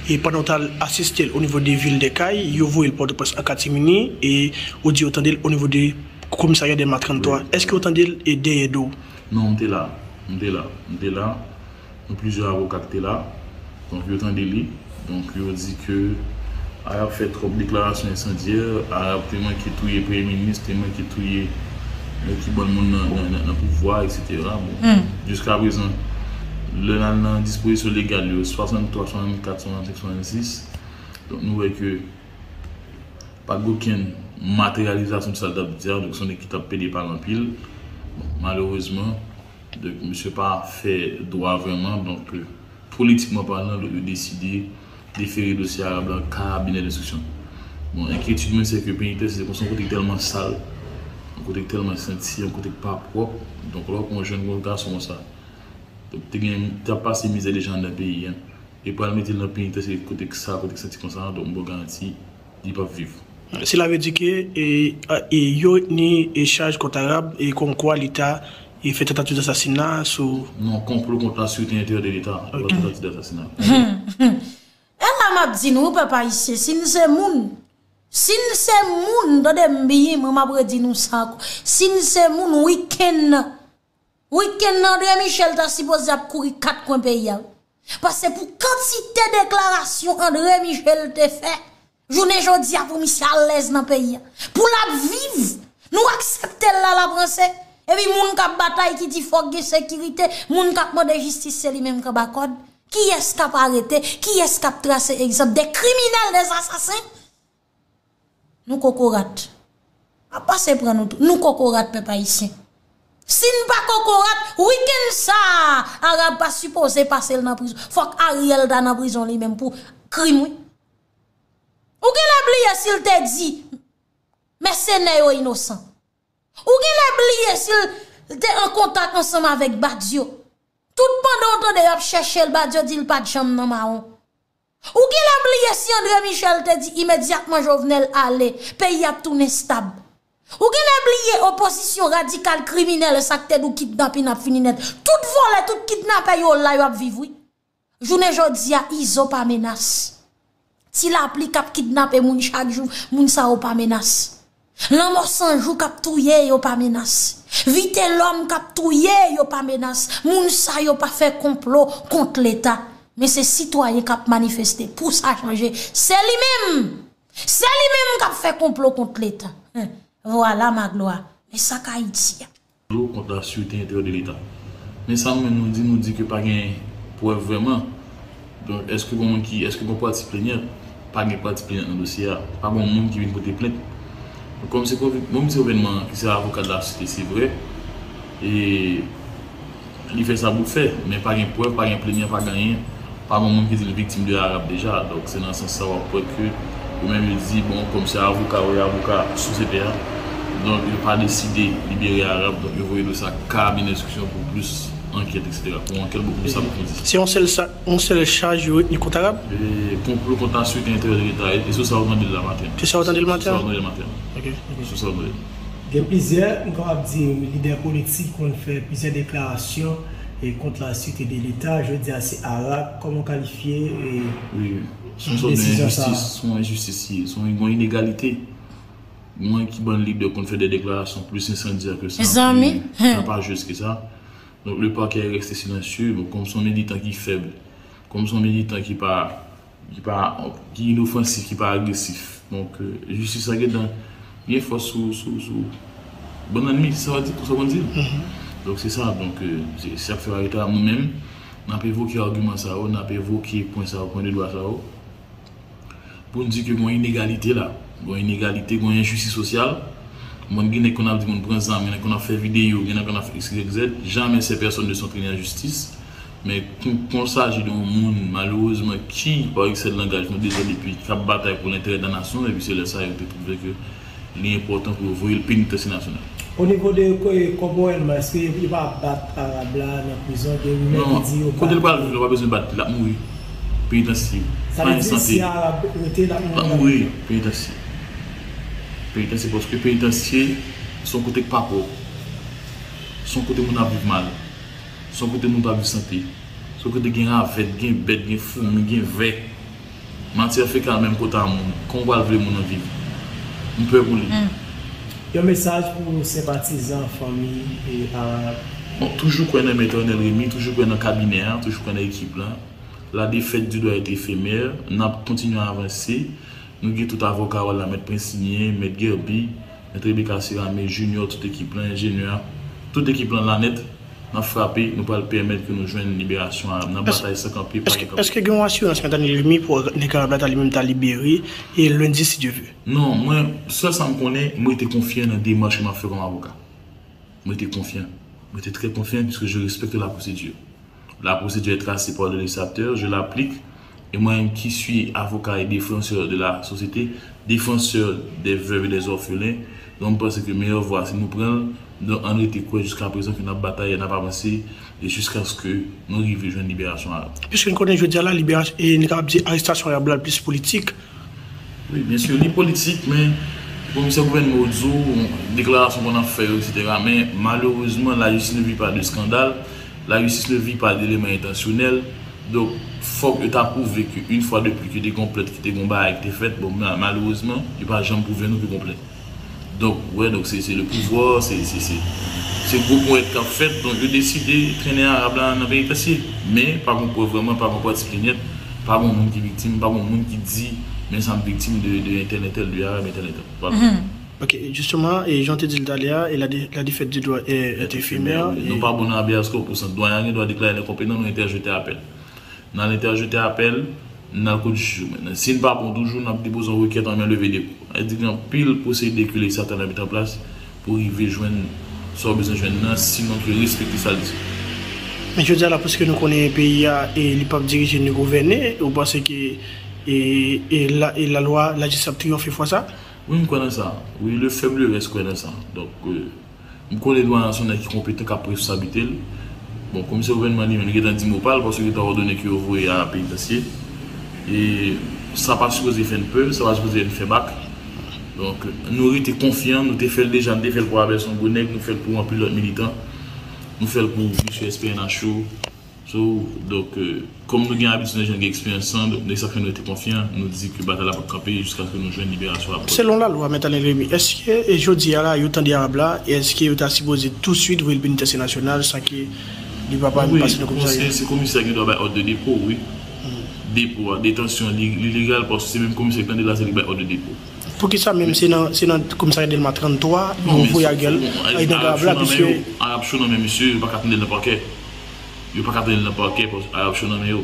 e pandan w t al asiste l o nivo de vil de Kay, yo voye l Pòtoprens an katimini, e ou di yo tande l o nivo de komisarya Dèlma trannntwa. Wi. Èske w tande l, e dèyè do w? Non, m te la. M te la. M te la. Nou plizyè avoka ki te la. Donk, yo tande li. Donk, yo di ke Arab fè twòp deklarasyon ensandyè, Arab te manke touye premye minis, te manke touye nèg ki ban l moun nan, nan, nan, nan pouvwa, etsetera. Bon, jiskaprezan, lè n al nan dispozisyon legal yo, swasanntwa, swasannkat, swasannsenk, swasannsis, donk, nou wè ke pa t gen okenn materyalizasyon de sa l t ap di a, donk, se yon nèg ki t ap pede pale anpil. Bon, malerezman, donk, misye pa fè dwa vrèman, donk, e, politikman palan, donk, yo deside defere dosye Arab la kabinè denstriksyon. Bon, enkyetid mwen, se ke penitansye se konsa yon kote ki tèlman sal, yon kote ki tèlman santi, yon kote ki pa pwòp. Donk, lè w pran yon jèn gason konsa, donk, te gen, te ap pase mizè deja anndan peyi a, e pral mete l nan penitansye kote ki sal, kote ki santi konsa, donk, m ba w garanti, li p ap viv. Sela vle di ke, e, a, e, yo ni, e, chaj kont Arab, e, kòmkwa li ta, e, fè tantativ asasina sou... Non, konplo kont la sirete enteryè de Leta, e pa tantativ asasina. E la m ap di nou, pèp ayisyen, si n se moun, si n se moun, tande m byen, mwen m ap redi nou sa ankò. Si n se moun, wikenn nan, wikenn nan, André Michel ta sipoze ap kouri kat kwen peyi a, wi. Paske pou kantite deklarasyon André Michel te fè, jounen jodi a pou misye alèz nan peyi a. Pou l ap viv, nou aksepte l la l ap ranse. Epi moun k ap batay ki di fòk gen sekirite, moun k ap mande jistis se li menm k anba kòd. Kiyès k ap arete, kiyès k ap trase egzanp de kriminèl, de asasen? Nou kokorat. M ap pase pran nou tou. Nou kokorat pèp ayisyen. Si n pa kokorat, wikenn sa a, Arab pa sipoze pase l nan prizon. Fòk Ariel ta nan prizon li menm pou krim, wi. Ou genlè bliye si l te di mèsenè yo inosan. Ou genlè bliye si l te an kontak ansanm avèk Badio. Tout pandan w tande y ap chèche l, Badio di l pa t janm nan mawon. Ou genlè bliye si André Michel te di imedyatman Jovenel ale, peyi ap tounen stab. Ou genlè bliye opozisyon radikal kriminèl sa k te di w kidnapin ap fini nèt. Tout vòlè, tout kidnapè yo la yo ap viv wi. Jounen jodi a Izo pa menas. Ti Lapli k ap kidnape moun chak jou, moun sa yo pa menas. Lanmò San Jou k ap touye yo pa menas. Vitelòm k ap touye yo pa menas. Moun sa yo pa fè konplo kont Leta. Men se sitwayen k ap manifeste pou sa chanje. Se li menm! Se li menm k ap fè konplo kont Leta. Vwala Maglwa. Men sa k Ayiti a. Konplo kont la sirte enterè de Leta. Men sa nou menm nou di, nou di ke pa gen prèv vrèman. Donk, èske gon moun ki, èske gon pati plenyan? Pa gen pati plenyan nan dosye a. Pa gon moun ki vin pote plent. Donk, kòm se konvi-, kòm se gouvènman ki se avoka de la site, se vre. E li fè sa pou l fè, men pa gen prèv, pa gen plenyan, pa gen anyen. Pa gen moun ki di l viktim de Arab deja. Donk, se nan sans sa w ap wè ke yo menm yo di, bon, kòm se avoka yo, avoka sosyete a, donk, yo pa deside libere Arab, donk, yo voye dosye a kabinè enstriksyon pou plis ankèt, etsetera. Pou ankèt bokou plis apwofondi. Se yon sèl sa, yon sèl chaj yo retni kont Arab? E, konplo kont la sirte enterè de Leta, e, e sou sa w tande l la maten. Se sa w tande l maten? Sou sa w tande l maten. Ok, ok. Sou sa w tande l. Gen plizyè, m kapab di, lidè politik konn fè plizyè deklarasyon e kont la sirte de Leta. Jodi a, se Arab. Kòman w kalifye, e, desizyon sa a? Wi, se yon sòt de enjistis, se yon enjistis li ye, se yon, yon inegalite. Mwen ki bann lidè konn fè de deklarasyon plis ensandyè ke sa, plis rapajez ke sa. Donk, le pakè reste silansye. Bon, kòm se yon militan ki fèb, kòm se yon militan ki pa ki pa, ki inofansif, ki pa agresif. Donk, euh, jistis la gentan gen fòs sou, sou, sou bann lènmi, se sa w di, konsa w konn di l. Donk, se sa, donk, euh, se, se sa k fè arete a, nou menm, n ap evoke agiman sa yo, n ap evoke pwen sa yo, pwen de dwa sa yo, pou n di ke gon inegalite la, gon inegalite, gon enjistis sosyal. Bon, gen nèg konn ap di moun pran zam, gen nèg konn ap fè videyo, gen nèg konn ap fè X, Y, Z. Jamais ces personnes ne sont traînées en justice. Men kon, kon saji de yon moun, malerezman, ki, pa eksè de langaj, nou dezòd epi k ap batay pou lenterè de la nasyon, epi se lè sa yo te twouve ke li enpòtan pou yo voye l penitansye nasyonal. O nivo de ko-, kòbòyèlman, èske yo pa ap bat Arab la nan prizon? Gen rimè ki di yo bat li. Non, kote l pral viv la, pa bezwen bat li, l ap mouri. Penitansye. Sa vle di, si Arab rete, l ap mouri. L ap mouri, penitansye. Penitansye, paske penitansye, se yon kote k pa pwòp. Se yon kote moun ap viv mal. Se yon kote moun pa gen sante. Se yon kote gen ravèt, gen bèt, gen foumi, gen vè. Matyè fekal menm kota moun. Kòman w pral vle moun nan viv? M pè pou li. Yon mesaj pou senpatizan, fanmi e Arab. Bon, toujou kwè nan Mèt Arnel Remy, toujou kwè nan kabinè a, toujou kwè nan ekip la. La défaite du doit être éphémère. N ap kontinye avanse. Nou gen tout avoka yo la, Mèt Prince Inyen, Mèt Guerby, Mèt Rebecca Serame, Junior, tout ekip lan, enjenyè a, tout ekip lan la nèt, n ap frape, nou pral pèmèt ke nou jwenn liberasyon Arab. N ap batay san kanpe, pa gen kanpe. Èske gen yon asirans Mèt Arnel Remy pou nèg Arab la ta li menm ta libere e lendi, si Dye vle? Non, mwen, sèl sa m konnen, mwen rete konfyan nan demach ke m ap fè kòm avoka. Mwen rete konfyan. Mwen rete trè konfyan puisque je respecte la procédure. La procédure est tracée par le législateur, je l'applique. Et moi-même qui suis avocat et défenseur de la société, défenseur des veuves et des orphelins, donk m panse ke meyè vwa se nou pran l, donk ann rete kwè jiska prezan ke n ap batay, n ap avanse, e jiskaske nou rive jwenn liberasyon Arab. Piske n konnen jodi a la, liberasyon, e n kapab di arestasyon Arab la plis politik, Wi, byen si, li politik, men komisè gouvènman yo di w, deklarasyon konn ap fè yo, etsetera. Men malerezman, la justice ne vit pas de scandale, la justice ne vit pas d'éléments intentionnels. Donk, fòk yo ta pwouve ke, une fois de plus, ke te gon plent, ke te gon bagay ki te fèt. Bon, ma-, malerezman, yo pa janm pwouve nou ke gon plent. Donk, w wè, donk, se, se le pouvoir, se, se, se, Se gwo ponyèt k ap fèt, donk yo deside trennen Arab la nan penitansye. Men, pa gen prèv vrèman, pa gen prèv diskriminèt, pa gen moun ki viktim, pa gen moun ki di, men sa m viktim de, de entèl, entèl, de Arab, entèl, entèl. Pa gen. Ok, justement, e jan w te di l talè a, e la, dé- la défaite du droit est, est éphémère. Nou pa bon nan habeas corpus, dwayen an gen dwa deklare l enkonpetan, nou entèjete apèl. N al entèjete apèl, n al kot jij yo mentnan. Si n pa bon toujou, n ap depoze yon rekèt an men leve depo. Sa vle di gen anpil pwosedi ke Leta ta mete an plas pou rive jwenn sa w bezwen jwenn nan, sinon ke respekte sa l di. Men jodi a la, piske nou konnen peyi a, e li p ap dirije ni gouvène, ou panse ke e, e la, e lalwa, lajistis ap triyonfe fwa sa? Wi, m kwè nan sa. Wi, le faible reste kwè nan sa. Donk, euh, m konnen dwayen an se yon nèg ki konpetan, k ap pran responsablite l. Bon, komisè gouvènman li menm, li gentan di mo pa l, paske li gentan òdone ke yo voye a penitansye. E sa pa sipoze fè n pè, sa pa sipoze fè n fè bak. Donk, nou rete konfyan, nou te fè l deja, nou te fè l pou Abel, se yon gwo nèg, nou fè l pou anpil lòt militan. Nou fè l pou mesye S P N H yo. So, donk, euh, kòm nou gen abitid nan jan gen eksperyans lan, donk, se sa k fè nou rete konfyan, nou di ke batay la p ap kanpe jiskaske nou jwenn liberasyon Abel. Selon lalwa, Mèt Anel Remy, èske, e jodi a la, yo tande Arab la, e èske yo ta sipoze tousuit voye l penitansye nasyonal san ke li pa pa pase nan komisarya? Se komisè ki dwe bay òd de depo, wi. Depo a, detansyon, li, li legal, paske se menm komisè ki tande l la, se li ki bay òd de depo. Poukisa menm se nan, se nan komisarya Dèlma trannntwa yo voye Ariel, Ariel Arab la, piske Arab cho nan men misye, yo pa ka tande l nan pakè. Yo pa ka tande l nan pakè, paske Arab cho nan men yo.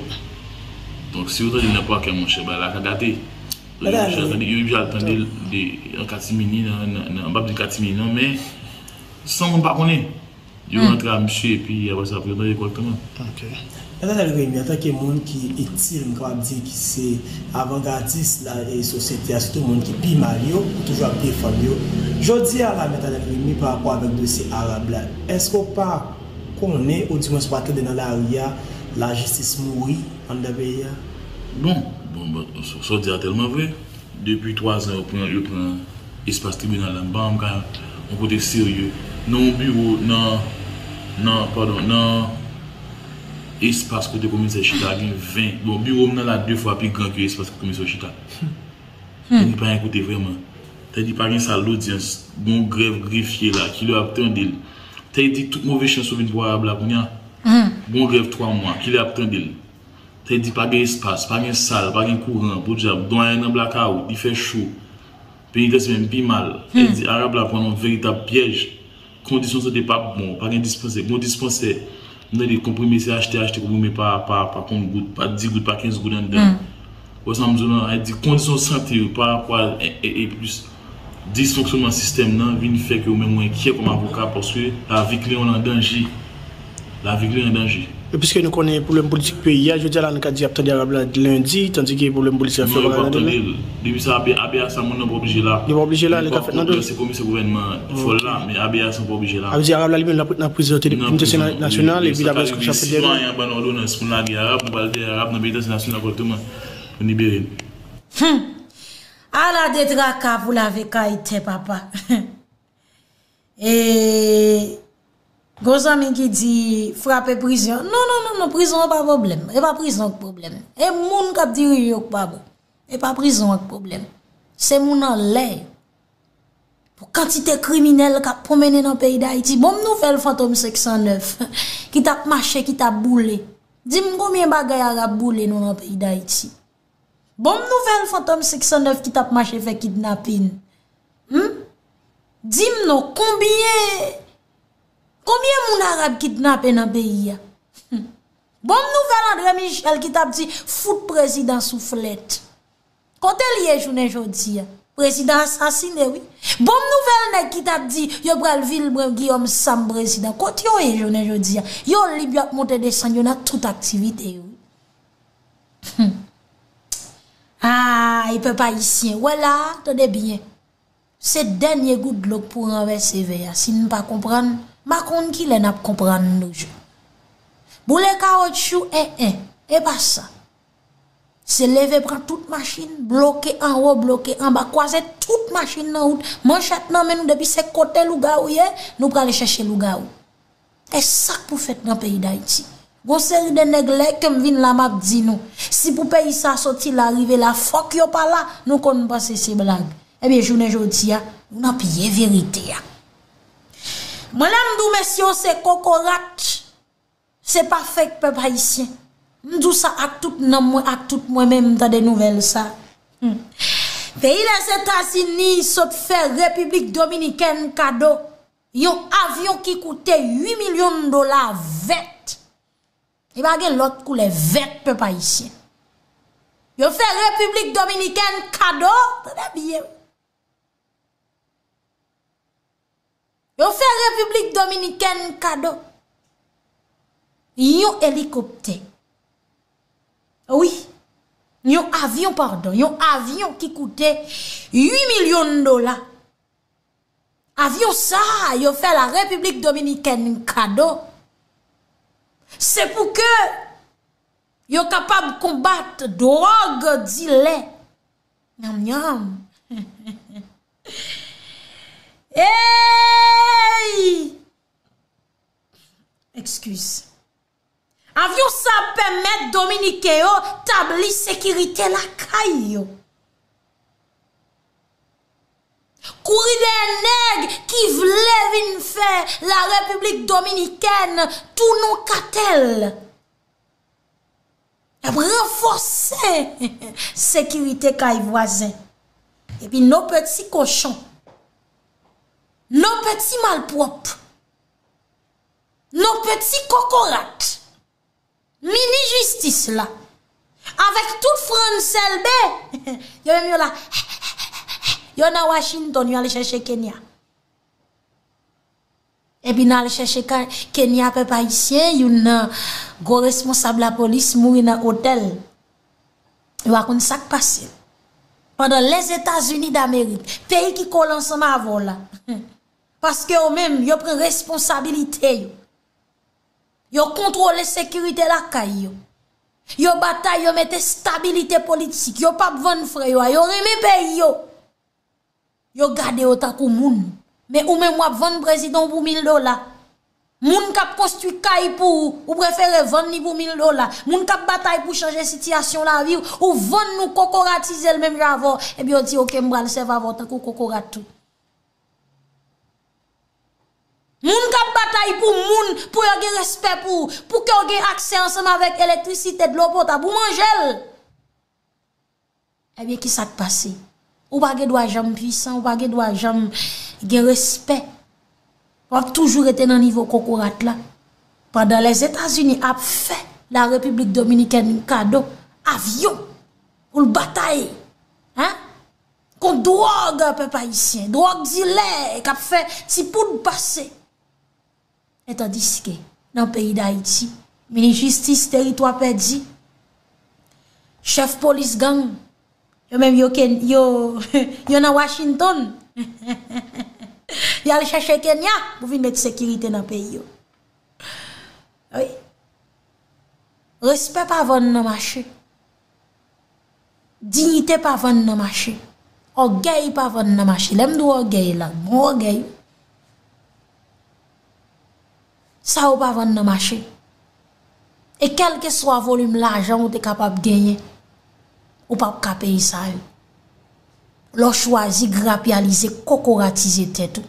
Donk, si yo tande l nan pakè, monchè, bagay la ka gate. Yo oblije al tande, yo oblije al tande l de, an katimini, nan, nan, nan, m p ap di katimini non, men san moun pa konnen. Yo rantre a misye, epi apre sa, pou yo tande kòrèkteman. Mèt Anel Remy, antanke moun ki itil, m kapab di ki se avangadis la e sosyete a, sitou moun ki pi mal yo, ou toujou ap defann yo. Jodi a la, Mèt Anel Remy, pa rapò avèk dosye Arab la, èske w pa konnen, oudimwens w pa tande nan lari a, lajistis mouri anndan peyi a? Bon, bon, bon, sa w di a tèlman vre. Depi twa zan yo pran, yo pran espas tribinal la, m pa janm ka yon kote serye. Nan yon biwo, nan, nan, padon, nan espas kote komisè chita, gen ven. Bon, biwo m nan la de fwa pi gran ke espas kote komisè chita. Li pa gen kote vrèman. Tèdi pa gen sal lodyans. Gon grèv grefye la, kilè y ap tande l? Tèdi tout move chans yo vin pou Arab la kounye a. Gon grèv twa mwa, kilè y ap tande l? Tèdi pa gen espas, pa gen sal, pa gen kouran, podyab, dwayen nan blakawout, li fè cho. Penitansye menm pi mal. Tèdi Arab la pran nan yon veritab pyèj. Kondisyon sante p ap bon, pa gen dispansè. Gon dispansè, m tande konprime se achte, achte konprime pa, pa, pa kont goud, pa dis goud, pa kenz goud anndan. Ou wè sa m di w lan? Sa vle di kondisyon sante yo pa rapò a, e, e, e plis disfonksyonman sistèm nan vin fè ke ou menm ou enkyè kòm avoka paske lavi kliyan w lan an danje. Lavi kliyan an danje. E piske nou konnen pwoblèm politik peyi a, jodi a la nou ka di y ap tande Arab la lendi, tandike pwoblèm politik la fè bagay la demen. Depi sa, abe, abe a sa moun nan pa oblije la. Li pa oblije la, li ka fèt nan do. Se komisè gouvènman fò l la, men abe a sa pa oblije la. Sa vle di Arab la li menm l ap ret nan prizon, te penitansye nasyonal, epi l ap reskonsab federal. Sitwayen an ban n òdonans pou n lage Arab, nou pral dèyè Arab nan penitansye nasyonal kòrèkteman, pou n libere l. Ala de traka pou lave kay tè papa. E gon zanmi ki di frape prizon. Non, non, non, non, prizon an pa pwoblèm. E pa prizon k pwoblèm. E moun k ap dirije yo k pa bon. E pa prizon an k pwoblèm. Se moun anlè yo. Pou kantite kriminèl k ap pwonmennen nan peyi Dayiti. Bon m nouvèl Fantom senk san nèf ki t ap mache, ki t ap boule. Di m konbyen bagay Arab boule nou nan peyi Dayiti. Bon m nouvèl Fantom senk san nèf ki t ap mache fè kidnapin. Hum? Di m non, konbyen, konbyen moun Arab kidnape nan peyi a? Hum. Bon m nouvèl André Michel ki t ap di fout prezidan souflèt. Kote l ye jounen jodi a? Prezidan asasine wi. Bon m nouvèl nèg ki t ap di yo pral vilbre Guillaume Sam prezidan. Kote yo ye jounen jodi a? Yo lib, y ap monte desann yo nan tout aktivite yo wi. Hum. Ay, pèp ayisyen, wè la, tande byen. Se dènye gout dlo k pou ranvèse vè a. Si n pa konprann, m pa konn kilè n ap konprann toujou. Boule kawotchou, en, en, e pa sa. Se leve pran tout machin, bloke anwo, bloke anba, kwaze tout machin nan wout, manchèt nan men nou, depi se kote lougawou ye, nou prale chèche lougawou. E sa k pou fèt nan peyi Dayiti? Gon seri de nèg lè ke m vin la m ap di nou, si pou peyi sa soti la rive la, fòk yo pa la, nou konn panse se blag. Ebyen, jounen jodi a, nou nan pye verite a. Mwen lè m di w mesye yo se kokorat, se pa fake pèp ayisyen. M di w sa ak tout nanm mwen, ak tout mwen menm m tande nouvèl sa. Hmm. Peyi Lèzetazini sot fè Repiblik Dominikèn kado yon avyon ki koute uit milyon dola vèt. Li pa gen lòt koulè, vèt pèp ayisyen. Yo fè Repiblik Dominikèn kado, tande byen. Yo fè Repiblik Dominikèn kado yon elikoptè. Wi, yon avyon, padon, yon avyon ki koute uit milyon dola. Avyon sa a, yo fè la Repiblik Dominikèn kado. Se pou ke yo kapab konbat dwòg dilè. Nyanm, nyanm. Ey! Excuse. Avyon sa ap pèmèt Dominiken yo tabli sekirite lakay yo. Kouri dèyè nèg ki vle vin fè la Repiblik Dominikèn tou non katèl. Y ap ranfòse sekirite kay vwazen. Epi nos petits cochons, nos petits malpwòp, nos petits kokorat, mini jistis la, avèk tout Frantz Elbé, yo menm yo la, yo nan Washington, yo al chèche Kenya. Epi n al chèche Ka-, Kenya, pèp ayisyen, youn nan gwo responsab lapolis mouri nan otèl. Yo pa konn sa k pase. Pandan Lèzetazini Damerik, peyi ki kole ansanm avè w la, paske yo menm, yo pran responsabilite yo. Yo kontwole sekirite lakay yo. Yo batay, yo mete estabilite politik. Yo p ap vann frè yo a. Yo renmen peyi yo. Yo gade yo tankou moun. Men ou menm w ap vann prezidan w pou mil dola. Moun k ap konstwi kay pou ou, ou prefere vann li pou mil dola. Moun k ap batay pou chanje sitiyasyon lavi w, ou vann nou kokoratize l menm jan avè w. Epi yo di, "Oke, m pral sèvi avè w tankou kokorat tou." Moun k ap batay pou moun, pou yo gen respè pou ou, pou ke w gen aksè ansanm avèk elektrisite, dlo potab, ou manje l. Ebyen, ki sa k pase? Ou pa gen dwa janm pwisan, ou pa gen dwa janm gen respè. W ap toujou rete nan nivo kokorat la. Pandan Lèzetazini ap fè la Repiblik Dominikèn kado avyon pou l batay, hein, kont dwòg pèp ayisyen, dwòg dilè k ap fè ti poud pase. E tandiske, nan peyi Dayiti, minis jistis, teritwa pèdi, chèf polis gang, yo menm yo, Ken-, yo, yo nan Washington. Y al chèche Kenya pou vin met sekirite nan peyi yo. Wi. Respè pa vann nan mache. Diyite pa vann nan mache. Ògèy pa vann nan mache. Lè m di w ògèy la, bon ògèy. Sa yo pa vann nan mache. E kèlkeswa volim lajan ou te kapab genyen, ou p ap ka peye sa yo. Lè w chwazi grapyalize, kokoratize tèt ou,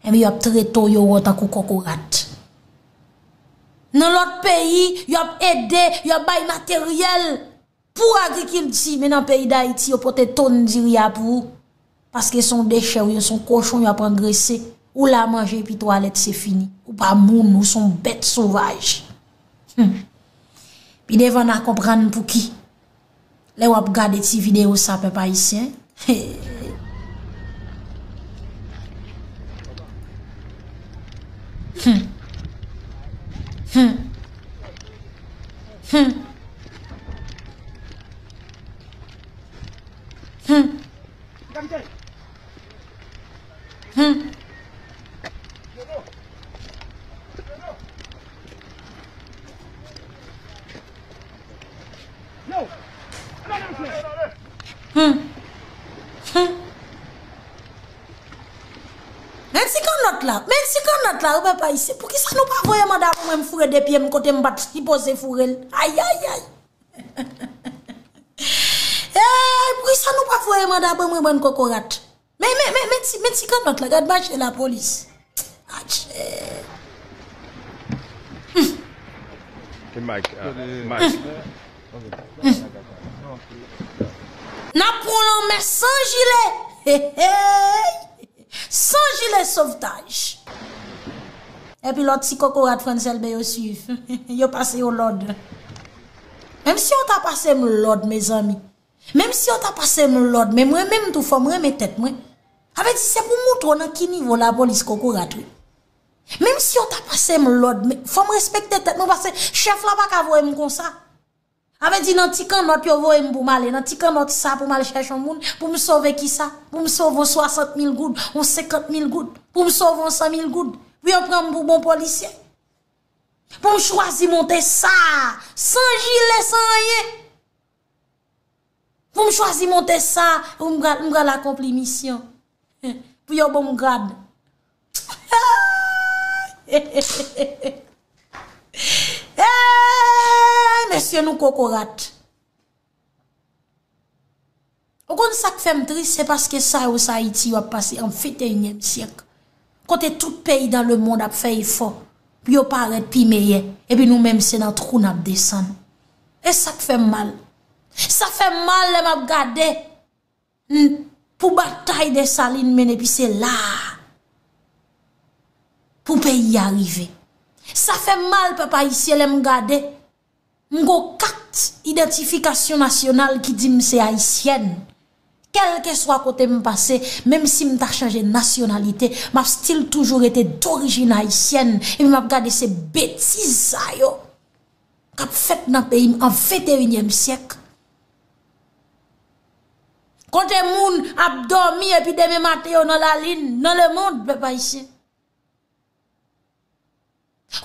enben, y ap trete w, yo wè w tankou kokorat. Nan lòt peyi, y ap ede, y ap bay materyèl pou agrikilti, men nan peyi Dayiti, yo pote tonn diri a pou ou. Paske se yon dechè, ou ye, se yon kochon, y ap angrese. Ou la manje epi twalèt, se fini. Ou pa moun, ou se yon bèt sovaj. Hmm. Pi devan, n a konprann pouki. Lè w ap gade ti videyo sa, pèp ayisyen. Hmm. Hmm. Hmm. Hmm. Hmm. Hmm. Hmm. Men ti kannòt la, men ti kannòt la, ou pèp ayisyen. Poukisa nou pa voye manda pou mwen m foure de pye m kote m pa t sipoze foure l? Ayayay! Ey, poukisa nou pa voye manda ban mwen, bann kokorat? Men, men, men, men ti, men ti kannòt la, gad mache lapolis. Atchè. Ke Mike, ah, Mike. N ap pran lanmè san jile. Hey, hey. San jile sovtaj. Epi lòt ti kokorat Frantz Elbé yo swiv. Yo pase yo lòd. Menm si yo ta pase m lòd, mezanmi. Menm si yo ta pase m lòd, men mwen menm tou fò m renmen tèt mwen. Sa vle di se pou moutre w nan ki nivo lapolis kokorat, wi. Menm si yo ta pase m lòd, men fò m respekte tèt mwen, paske chèf la pa ka voye m konsa. Sa vle di nan ti kannòt yo voye m pou m ale, nan ti kannòt sa pou m al chèche yon moun, pou m sove kisa? Pou m sove yon swasant mil goud, yon senkant mil goud, pou m sove yon san mil goud, pou yo pran m pou bon polisye. Pou m chwazi monte sa, san jile, san anyen. Pou m chwazi monte sa, pou m pral, m pral akonpli misyon. Pou yo ban m grad. Hey, mesye, nou kokorat. Ou konn sa k fè m tris, se paske sa yo, sa Ayiti yo ap pase an venteyinyèm syèk. Kote tout peyi dans le monde ap fè efò pou yo parèt pi meyè, epi nou menm se nan twou n ap desann. E sa k fè m mal. Sa fè m mal lè m ap gade, n-, pou batay Desalin mennen, epi se la a pou peyi a rive. Sa fè m mal, pèp ayisyen, lè m gade, m gon kat idantifikasyon nasyonal ki di m se ayisyèn. Kèlkeswa kote m pase, menm si m ta chanje nasyonalite, m ap still toujou rete dorijin ayisyèn, epi m ap gade se betiz sa yo k ap fèt nan peyi m an venteyinyèm syèk. Kote moun ap dòmi epi demen maten yo nan lalin, nan lemonn, pèp ayisyen.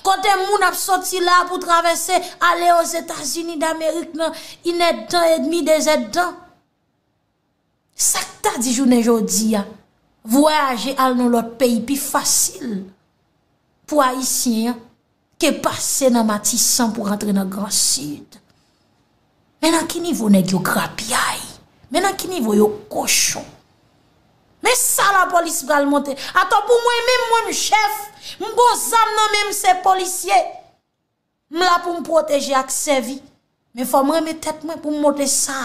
Kote moun ap soti la pou travèse ale Ozetazini Damerik nan inèdtan edmi, dezèdtan. Sa k ta di jounen jodi a, vwayaje al nan lòt peyi pi fasil pou ayisyen an ke pase nan Matisan pou rantre nan Gran Sid. Men nan ki nivo nèg yo grapyay? Men nan ki nivo yo kochon? Men sa lapolis pral monte. Atò pou mwen menm, mwen m chèf, m gon zam nan men m, se polisye. M la pou m pwoteje ak sèvi. Men fò m renmen tèt mwen pou m monte sa.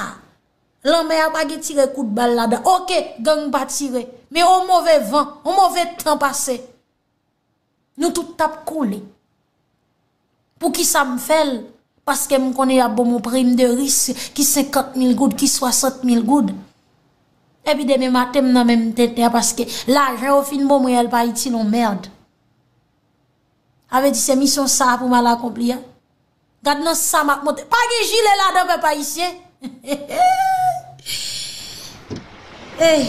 Lanmè a pa gen tire kout bal ladan. Oke, gang pa tire. Men on move van, on move tan pase. Nou tout t ap koule. Poukisa m fè l? Paske m konnen y ap ban m yon prim de risk ki senkant mil goud, ki swasant mil goud. Epi demen maten m nan menm tenten an paske lajan yo fin ban mwen, el pa itil yon mèd. Sa vle di se misyon sa a pou m al akonpli a. Gad nan sa m ap monte. Pa gen jile ladan, pèp ayisyen. Ey.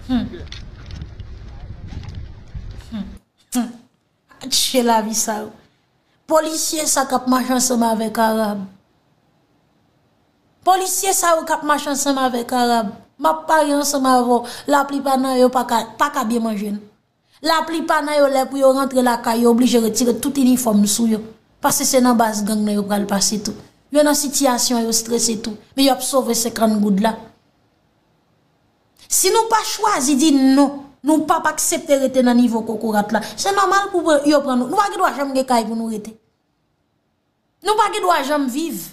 Hmm. Hmm. Hmm. Atche lavi sa yo. Polisye sa k ap mache ansanm avèk Arab. Polisye sa yo k ap mache ansanm avèk Arab. M ap parye ansanm avè w. Laplipa nan yo pa ka, pa ka byen manje, non. Laplipa nan yo, lè pou yo rantre lakay yo, oblije retire tout inifòm sou yo. Paske se nan baz gang nan yo pral pase tou. Yo nan sitiyasyon, yo strese tou. Men y ap sove senkant goud la. Si nou pa chwazi di non, nou p ap aksepte rete nan nivo kokorat la, se nòmal pou yo pran nou. Nou pa gen dwa janm gen kay pou nou rete. Nou pa gen dwa janm viv.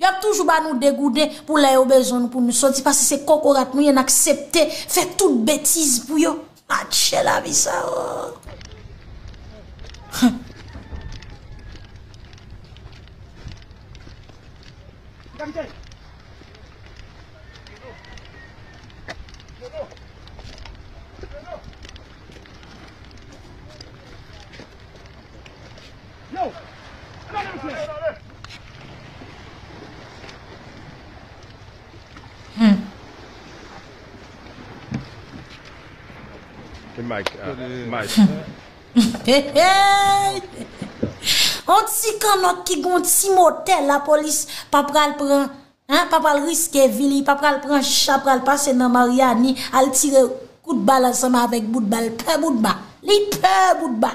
Y ap toujou ba nou degouden pou lè yo bezwen nou pou nou soti, paske se kokorat nou ye, n aksepte fè tout betiz pou yo. Atche lavi sa o. Hmm. Mike, ah, Mike. Hey, hey! On ti kannòt ki gon ti motè, lapolis pa pral pran, hein, pa pral riske vi li, pa pral pran cha, pral pase nan Maryani, al tire kout bal ansanm avèk bout bal. Pè bout ba. Li pè bout ba.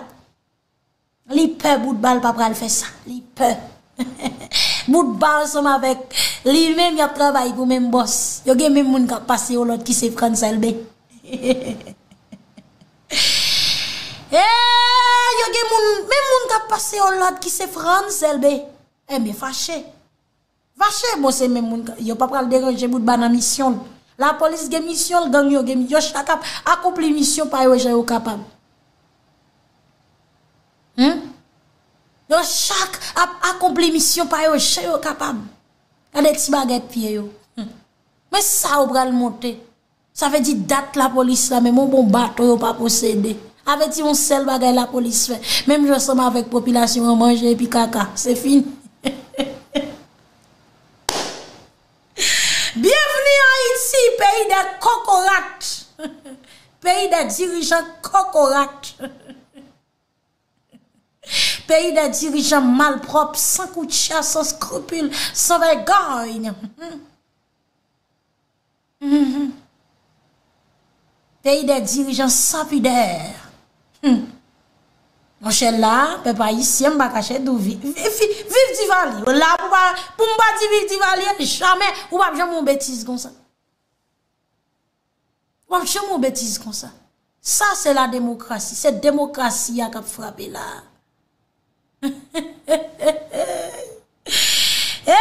Li pè bout bal pa pral fè sa. Li pè. Boutba ansanm avèk li menm, y ap travay pou menm bòs. Yo gen menm moun k ap pase yo lòd ki se Frantz Elbé. Hey, yo gen moun, menm moun k ap pase yo lòd ki se Frantz Elbé. Ebyen, fache. Fache, bon, se menm moun, yo pa pral deranje Boutba nan misyon l. Lapolis gen misyon l, gang yo gen, yo chak ap akonpli misyon pa yo jan yo kapab. Hmm? Yo chak ap akonpli misyon pa yo jan yo kapab. Gade ti bagèt pye yo. Hmm. Men sa yo pral monte. Sa vle di dat lapolis la, menm yon bon bato yo pa posede. Sa vle di yon sèl bagay lapolis fè. Menm jan ansanm avèk popilasyon an manje epi kaka. Se fini. Bienvenue Haïti, pays des kokorat. Pays des dirigeants kokorat. Pays des dirigeants malpwòp, san koutcha, san scrupule, san vergogne. Mhm. Pays des dirigeants sans pudeur. Hmm. Monchè, la, pèp ayisyen, m pa kache di w, vi-, vi-, vi-, viv Divalye. La, pou pa, pou m pa di viv Divalye, jamè, ou p ap janm yon betiz konsa. Ou p ap janm yon betiz konsa. Sa, se la demokrasi. Se demokrasi a k ap frape la. Hey!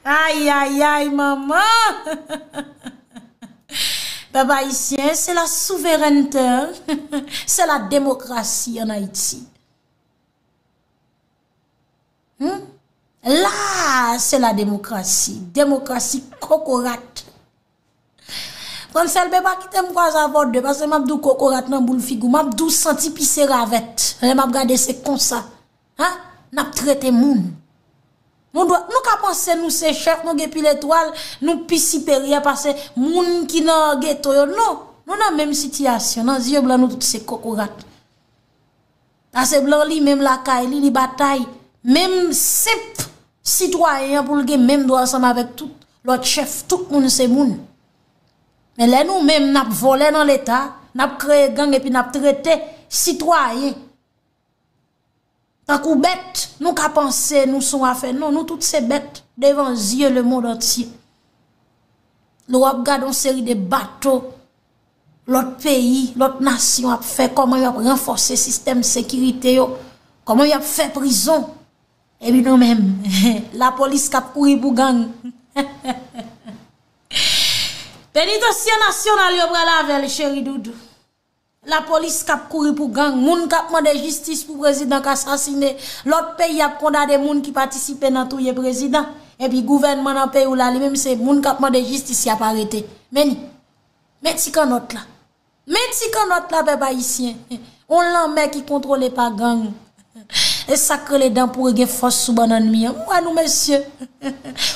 Ay, ay, ay, manman! Pèp ayisyen, se la souverènte, se la demokrasi an Ayiti. Hmm? La, se la demokrasi. Demokrasi kokorat. Frantz Elbé pa kite m kwaze avè w de, paske m ap di w kokorat nan boul figi w. M ap di w santi pise ravèt. Lè m ap gade se konsa. Ha? N ap trete moun. Nou dwe, nou ka panse nou se chèf, nou gen pil etwal, nou pi siperyè pase moun ki nan geto yo. Non, nou nan menm sitiyasyon. Nan zye blan, nou tout se kokorat. Pase blan li menm lakay li, li batay. Menm senp sitwayen an pou l gen menm dwa ansanm avèk tout lòt chèf, tout moun se moun. Men lè nou menm n ap vòlè nan Leta, n ap kreye gang epi n ap trete sitwayen tankou bèt, nou ka panse nou se yon afè. Non, nou tout se bèt devan zye lemonn antye. Lè w ap gade yon seri de bato lòt peyi, lòt nasyon ap fè, kòman y ap ranfòse sistèm sekirite yo, kòman y ap fè prizon. Epi nou menm, lapolis k ap kouri pou gang. Penitansye nasyonal yo pral avè l, cheri doudou. Lapolis k ap kouri pou gang, moun k ap mande jistis pou prezidan k asasine, lòt peyi ap kondane moun ki patisipe nan touye prezidan. Epi gouvènman nan peyi w la, li menm se moun k ap mande jistis y ap arete. Men ni. Men ti kannòt la. Men ti kannòt la, pèp ayisyen. On lanmè ki kontwole pa gang. E sa k rele dan pouri gen fòs sou bannann mi an. M wè nou, mesye.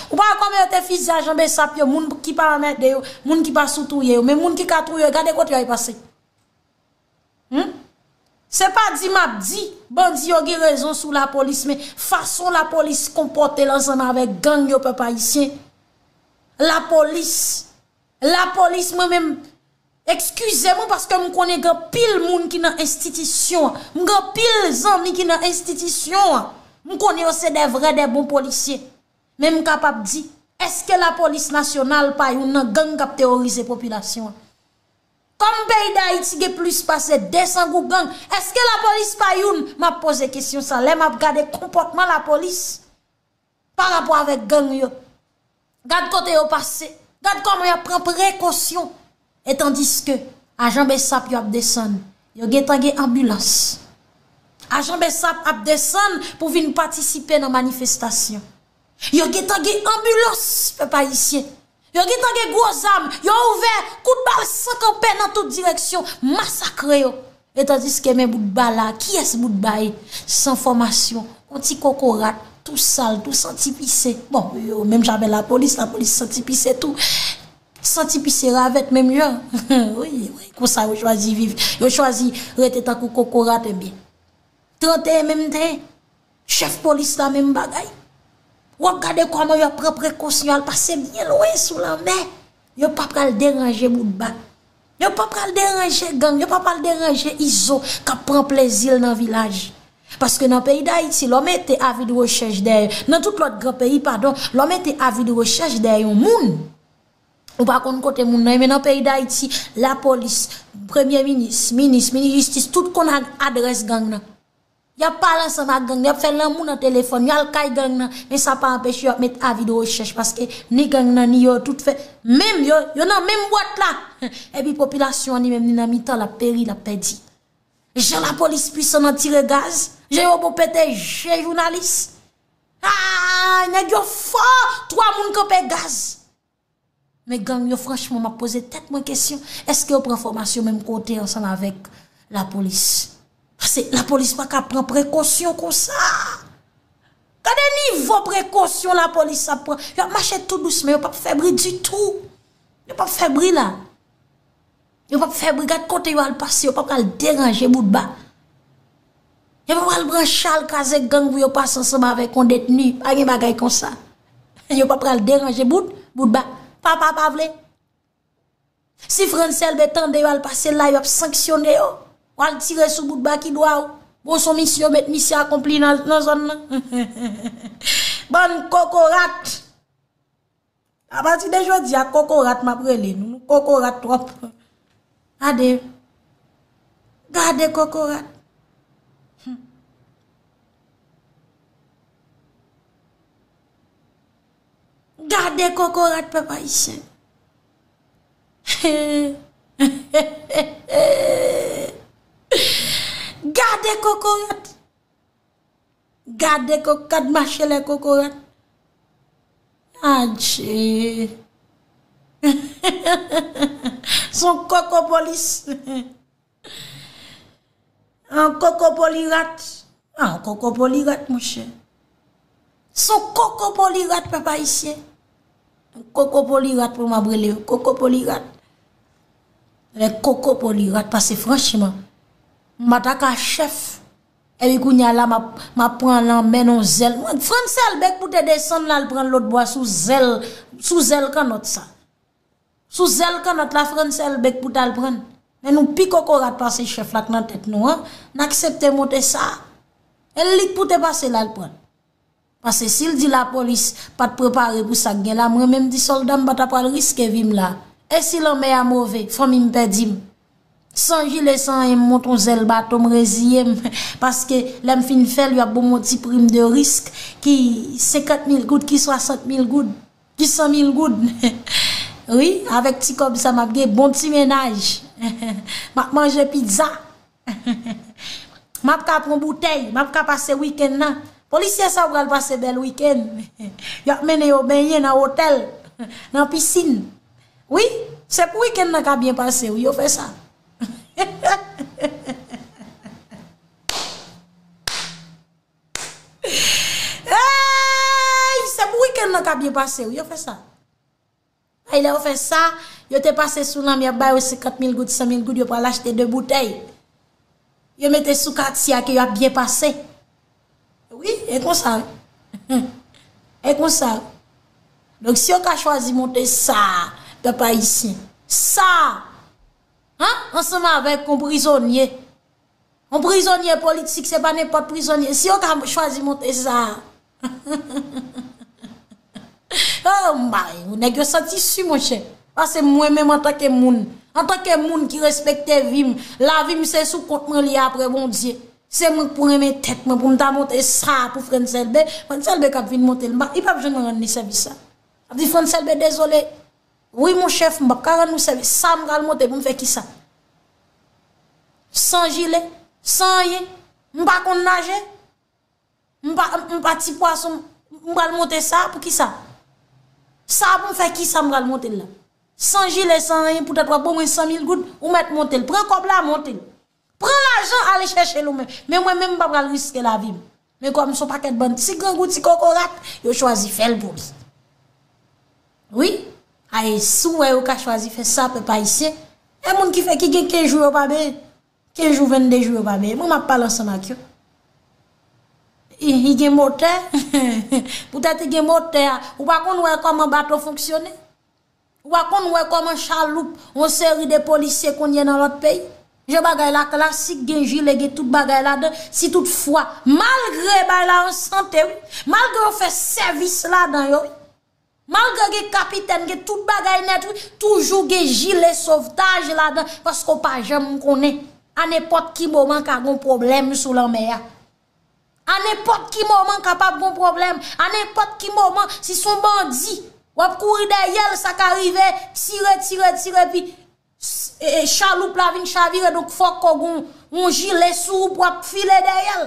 Ou pa wè kòman yo te fize ajan Bsap yo, moun ki pa anmède yo, moun ki pa sou touye yo, men moun ki ka touye yo, gade kote yo al pase. Hmm? Se pa di m ap di, bandi yo gen rezon sou lapolis, men fason lapolis konpòte l ansanm avèk gang yo, pèp ayisyen. Lapolis, lapolis, mwen menm, eskize mwen paske m konnen gen anpil moun ki nan enstitisyon an. M gen anpil zanmi ki nan enstitisyon an. M konnen yo se de vrè, de bon polisye. Men m kapab di, èske lapolis nasyonal pa youn nan gang k ap teworize popilasyon an? Kòm peyi Dayiti gen plis pase de san gwoup gang, èske lapolis pa youn? M ap poze kesyon sa lè m ap gade konpòtman lapolis pa rapò avèk gang yo. Gad kote yo pase, gad kòman y ap pran prekosyon. E tandiske ajan Bsap yo ap desann, yo gentan gen anbilans. Ajan Bsap ap desann pou vin patisipe nan manifestasyon. Yo gentan gen anbilans, pèp ayisyen. Yo gentan gen gwo zam. Yo ouvè kout bal san kanpe nan tout direksyon, masakre yo. E tandiske men Boutba la, kiyès Boutba ye? San fòmasyon, yon ti kokorat, tou sal, tou santi pise. Bon, yo menm jan avè lapolis, lapolis santi pise tou. Santi pise ravèt menm jan. Wi, wi, konsa yo chwazi viv. Yo chwazi rete tankou kokorat, ebyen. Tranteyen menm te ye. Chèf polis la menm bagay. W ap gade kòman y ap pran prekosyon, al pase byen lwen sou lanmè. Yo pa pral deranje Boutba. Yo pa pral deranje gang, yo pa pral deranje Izo k ap pran plezi l nan vilaj. Paske nan peyi Dayiti, lè w mete avi de rechèch dèyè, nan tout lòt gran peyi, padon, lè w mete avi de rechèch dèyè yon moun, ou pa konn kote moun nan ye, men nan peyi Dayiti, lapolis, premye minis, minis, minis jistis, tout konn ad-, adrès gang nan. Y ap pale ansanm ak gang nan, y ap fè lanmou nan telefòn, y al kay gang nan, men sa pa anpeche yo ap met avi de rechèch, paske ni gang nan, ni yo, tout fè, menm yo, yo nan menm bwat la. Epi popilasyon an li menm, li nan mitan, l ap peri, l ap pèdi. Jan lapolis pwisan nan tire gaz, jan yo bon pete je jounalis. Ah, nèg yo fò, twa moun kanpe gaz. Men gang yo, franchman, m ap poze tèt mwen kesyon, èske yo pran fòmasyon menm kote ansanm avèk lapolis? Paske lapolis pa ka pran prekosyon konsa. Gade nivo prekosyon lapolis ap pran. Y ap mache tou dousman, yo p ap fè bri ditou. Yo p ap fè bri la. Yo p ap fè bri, gad kote yo al pase, yo pa pral deranje bout ba. Yo pa pral pran cha al kraze gang pou yo pase ansanm avèk yon detni. Pa gen bagay konsa. Yo pa pral deranje bout, bout ba. Papa pa vle. Si Frantz Elbé tande yo al pase la, yo ap sanksyone yo. Ou al tire sou bout ba ki dwa ou. Bon, se yon misyon yo met misye akonpli nan, nan zòn nan. Bann kokorat. Apati de jodi a, kokorat m ap rele nou. Nou kokorat twòp. Gade. Gade kokorat. Hmm. Gade kokorat, pèp ayisyen. Gade kokorat. Gade ko-, gad mache lè kokorat. Adje. Se yon kokopolis. An kokopolirat. An kokopolirat, monchè. Se yon kokopolirat, pèp ayisyen. Kokopolirat pou m ap rele yo. Kokopolirat. Lè kokopolirat, paske franchman, m pa ta ka chèf. Epi kounye a la, m ap, m ap pran nan men yon zèl. Frantz Elbé k pou te desann la, l pran lòt bò sou zèl, sou zèl kannòt sa. Sou zèl kannòt la, Frantz Elbé k pou t al pran. Men nou pi kokorat pase chèf la k nan tèt nou an, n aksepte monte sa. E li k pou te pase la, l pran. Paske si l di lapolis pa t prepare pou sa k gen la, mwen menm di sòlda m pa ta pral riske vi m la. E si lanmè a move, fanmi m pèdi m? San jile, san anyen, m monte yon zèl bato, m reziye m. Paske lè m fin fè l, y ap ban m yon ti prim de risk ki senkant mil goud, ki swasant mil goud, ki san mil goud. Wi, avèk ti kòb sa, m ap gen bon ti mennaj. M ap manje pizza. M ap ka pran boutèy, m ap ka pase wikenn nan. Polisye sa yo pral pase bèl wikenn. Y ap mennen yo benyen nan otèl, nan pisin. Wi, se pou wikenn nan ka byen pase, wi, yo fè sa. Ey, se pou wikenn nan ka byen pase, wi, yo fè sa. Ay, lè yo fè sa, yo te pase sou lanmè, y ap ba yo senkant mil goud, san mil goud, yo pral achte de boutèy. Yo mete sou katye a ke y ap byen pase. Wi, e konsa, wi. E konsa, wi. Donk, si yo ka chwazi monte sa, pèp ayisyen, sa, an, ansanm avèk yon prizonye, yon prizonye politik, se pa nenpòt prizonye. Si yo ka chwazi monte sa, oh, m bay, nèg yo santi si, monchè. Paske mwen menm, antanke moun, antanke moun ki respekte vi m, lavi m se sou kont mwen li ye apre Bondye. Se mwen k pou renmen tèt mwen, pou m ta monte sa pou Frantz Elbé. Frantz Elbé k ap vin monte l, m pa, li p ap janm rann li sèvis sa. L ap di, Frantz Elbé, dezole. Wi, mon chèf, m p ap ka rann ou sèvis. Sa m pral monte pou m fè kisa? San jile, san anyen. M pa konn naje. M pa, m pa ti pwason, m pral monte sa, poukisa? Sa pou m fè kisa m pral monte l la? San jile, san anyen, poutèt w ap ban mwen san mil goud, ou mèt monte l. Pran kòb la, monte l. Pran lajan, ale chèche l ou menm. Men mwen menm, m pa pral riske lavi m. Men kòm se yon pakèt bann ti grangou, ti kokorat, yo chwazi fè l pou li. Wi, a, e si w wè yo ka chwazi fè sa, pèp ayisyen, e moun ki fè, ki gen kenz jou yo pa benyen. Kenz jou, vennde jou yo pa benyen. Mwen, m ap pale ansanm ak yo. I, i gen motè. Poutèt i gen motè a, ou pa konn wè kòman bato fonksyone? Ou pa konn wè kòman chaloup, yon seri de polisye konn ye nan lòt peyi? Jan bagay la klasik, gen jile, gen tout bagay ladan. Si toutfwa, malgre bagay la an sante, wi, malgre yo fè sèvis ladan yo, wi, malgre gen kapitèn, gen tout bagay nèt, wi, toujou gen jile sovtaj ladan, paske w pa janm konnen. A nenpòt ki moman ka gon pwoblèm sou lanmè a. A nenpòt ki moman kapab gon pwoblèm. A nenpòt ki moman, si s on bandi, w ap kouri dèyè l, sa ka rive, tire, tire, tire, epi s- e- e chaloup la vin chavire, donk fòk ou gon yon jile sou ou pou w ap file dèyè l.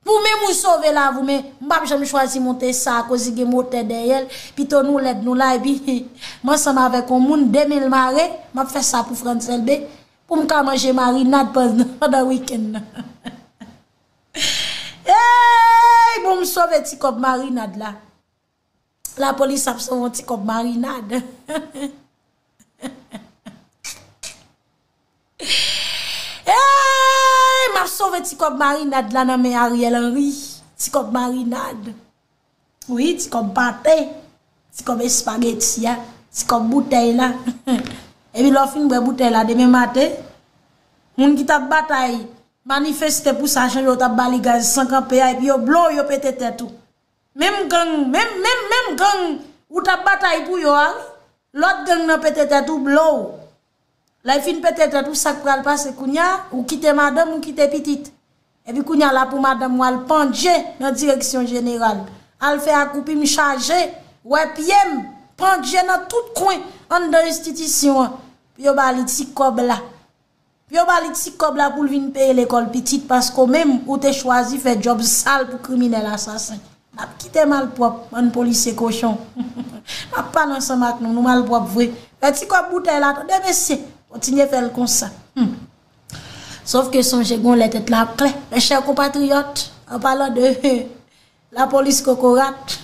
Pou menm ou sove lavi w, men m p ap janm chwazi monte sa akoz li gen motè dèyè l. Pito nou lèd nou la, epi m ansanm avèk yon moun, de men l mare, m ap fè sa pou Frantz Elbé, pou m ka manje marinad pandan, pandan wikenn nan. Ey, bon, m sove ti kòb marinad la. Lapolis ap sove yon ti kòb marinad. Ey, m ap sove ti kòb marinad la nan men Ariel Henry. Ti kòb marinad. Wi, ti kòb pate. Ti kòb espageti a. Ti kòb boutèy la. Epi lè w fin bwè boutèy la demen maten, moun ki t ap batay, manifeste pou sa, jan yo t ap ba li gaz san kanpe a, epi yo blow, yo pete tèt ou. Menm gang, menm, menm, menm gang ou t ap batay pou yo a, wi. Lòt gang nan pete tèt ou, blow. Lè l fin pete tèt ou, sa k pral pase kounye a, ou kite madanm, ou kite pitit. Epi kounye a la pou madanm ou al pandje nan direksyon jeneral. Al fè akwoupi m chaje, wè pye m, pandje nan tout kwen anndan enstitisyon an. Pou yo ba li ti kòb la. Pou yo ba li ti kòb la pou l vin peye lekòl pitit, paske w menm, ou te chwazi fè djòb sal pou kriminèl asasen. N ap kite malpwòp, bann polisye kochon. M ap pale ansanm ak nou, nou malpwòp vre. Fè ti kòb boutèy la, tande mesye. Kontinye fè l konsa. Hmm. Sòf ke sonje gon lè tèt la ap klè. Mes chers compatriotes, en parlant de lapolis kokorat,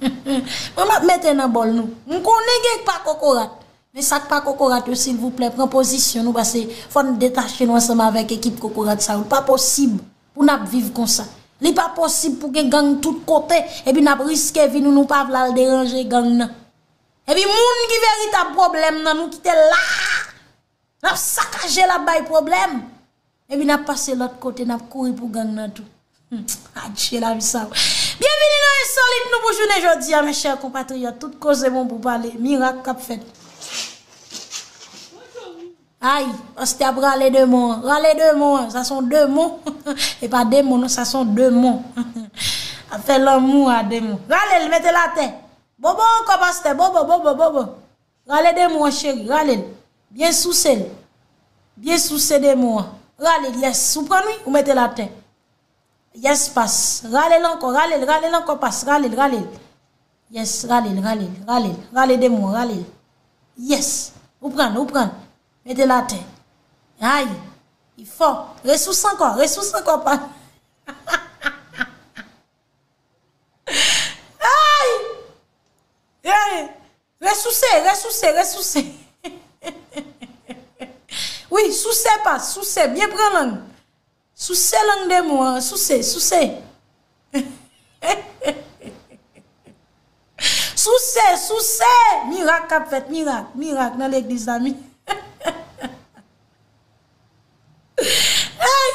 mwen m ap mete nan bòl nou. M konnen gen pa kokorat. Men sa k pa kokorat yo, silvouplè, pran pozisyon nou, paske fò n detache nou ansanm avèk ekip kokorat sa yo. Li pa posib pou n ap viv konsa. Li pa posib pou gen gang tout kote, epi n ap riske vi nou, nou pa vle al deranje gang nan. Epi moun ki veritab pwoblèm nan, nou kite l la. N ap sakaje l, ap bay pwoblèm. Epi n ap pase lòt kote, n ap kouri pou gang nan tou. Hmm, adje lavi sa. Byenvini nan Ensolit nou pou jounen jodi a, mes chers compatriotes. Tout koze bon pou pale, mirak k ap fèt. Ay, pastè ap rale demon an. Rale demon an, sa se yon demon. E pa demon non, sa se yon demon. Ap fè lanmou a demon. Rale l, mete l atè. Bobo ankò, pastè, bobo, bobo, bobo. Rale demon an, cheri, rale l. Byen souse l. Byen souse demon an. Rale l, yes. Ou pran l, wi, ou mete l atè. Yes, pas. Rale l ankò, rale l, rale l ankò, pas. Rale l, rale l. Yes, rale l, rale l, rale l. Rale demon an, rale l. Yes. Ou pran l, ou pran l. Mete l atè. Ay, li fò. Resouse ankò, resouse ankò, pas. Ay! Hey! Resouse, resouse, resouse. Wi, souse, pas, souse, byen pran lang. Souse lang demon an, souse, souse. Souse, souse, mirak k ap fèt, mirak, mirak nan legliz la, mi. Hey!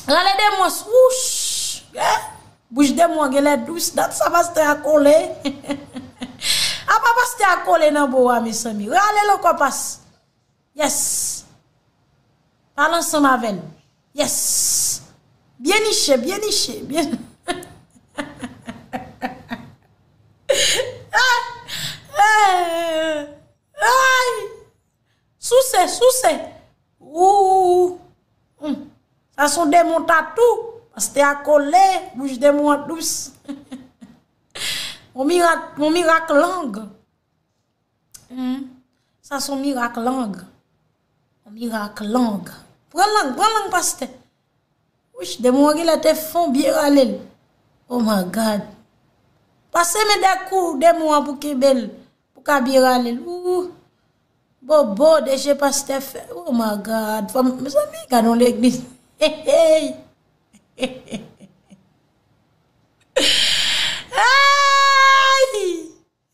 Rale demon an, wouch! Eh! Bouch demon an genlè dous, dat sa pastè a kole. Apa pastè a kole nan bo a, mezanmi. Rale l ankò, pas. Yes. Pale ansanm avè l. Yes. Byen niche, byen niche, byen. Ah! Eh! Ay! Souse, souse. Ou. Hmm. Sa se yon demon tatou. Pastè a kole, bouch demon an dous. Yon mirak, yon mirak lang. Hmm. Sa se yon mirak lang. Yon mirak lang. Pran lang, pran lang, pastè. Wouch, demon an genlè te fon byen rale l. Oh my God. Pase men de kou demon an pou kenbe l, pou ka byen rale l. Ou, bobo, de je pastè fè. Oh my God. Fò m, mezanmi, gade yon legliz. Hey, hey. Ay!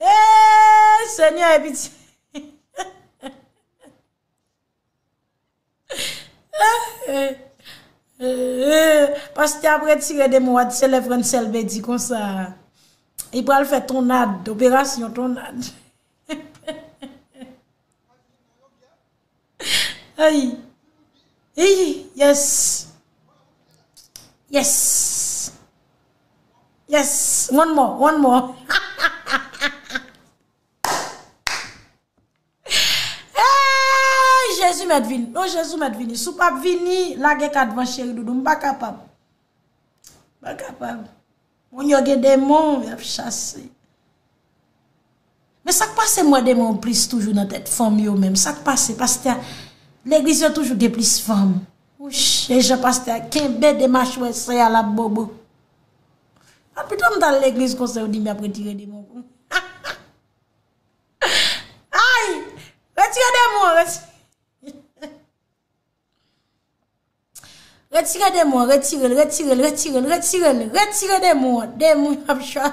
Hey, Senyè, piti. Pastè ap retire demon an, se lè Fransèl vle di konsa. Li pral fè tonad, operasyon tonad. Ay. Ay, yes. Yes. Yes. One more, one more. Hey, Jezi mèt vini. Non, Jezi mèt vini. Si w p ap vini, lage kat van cheri doudou. M pa kapab. M pa kapab. Moun yo gen demon, y ap chase. Men sa k pase m wè demon plis toujou nan tèt fanm yo menm? Sa k pase? Pastè, legliz yo toujou gen plis fanm. Wouch, e jan pastè a kenbe de machwè sè a l ap bobo. A pito m t al legliz konsa yo di m y ap retire demon pou m. Ay! Retire demon an, retire. Retire demon an, retire l, retire l, retire l, retire l, retire demon an. Demon ap chwa.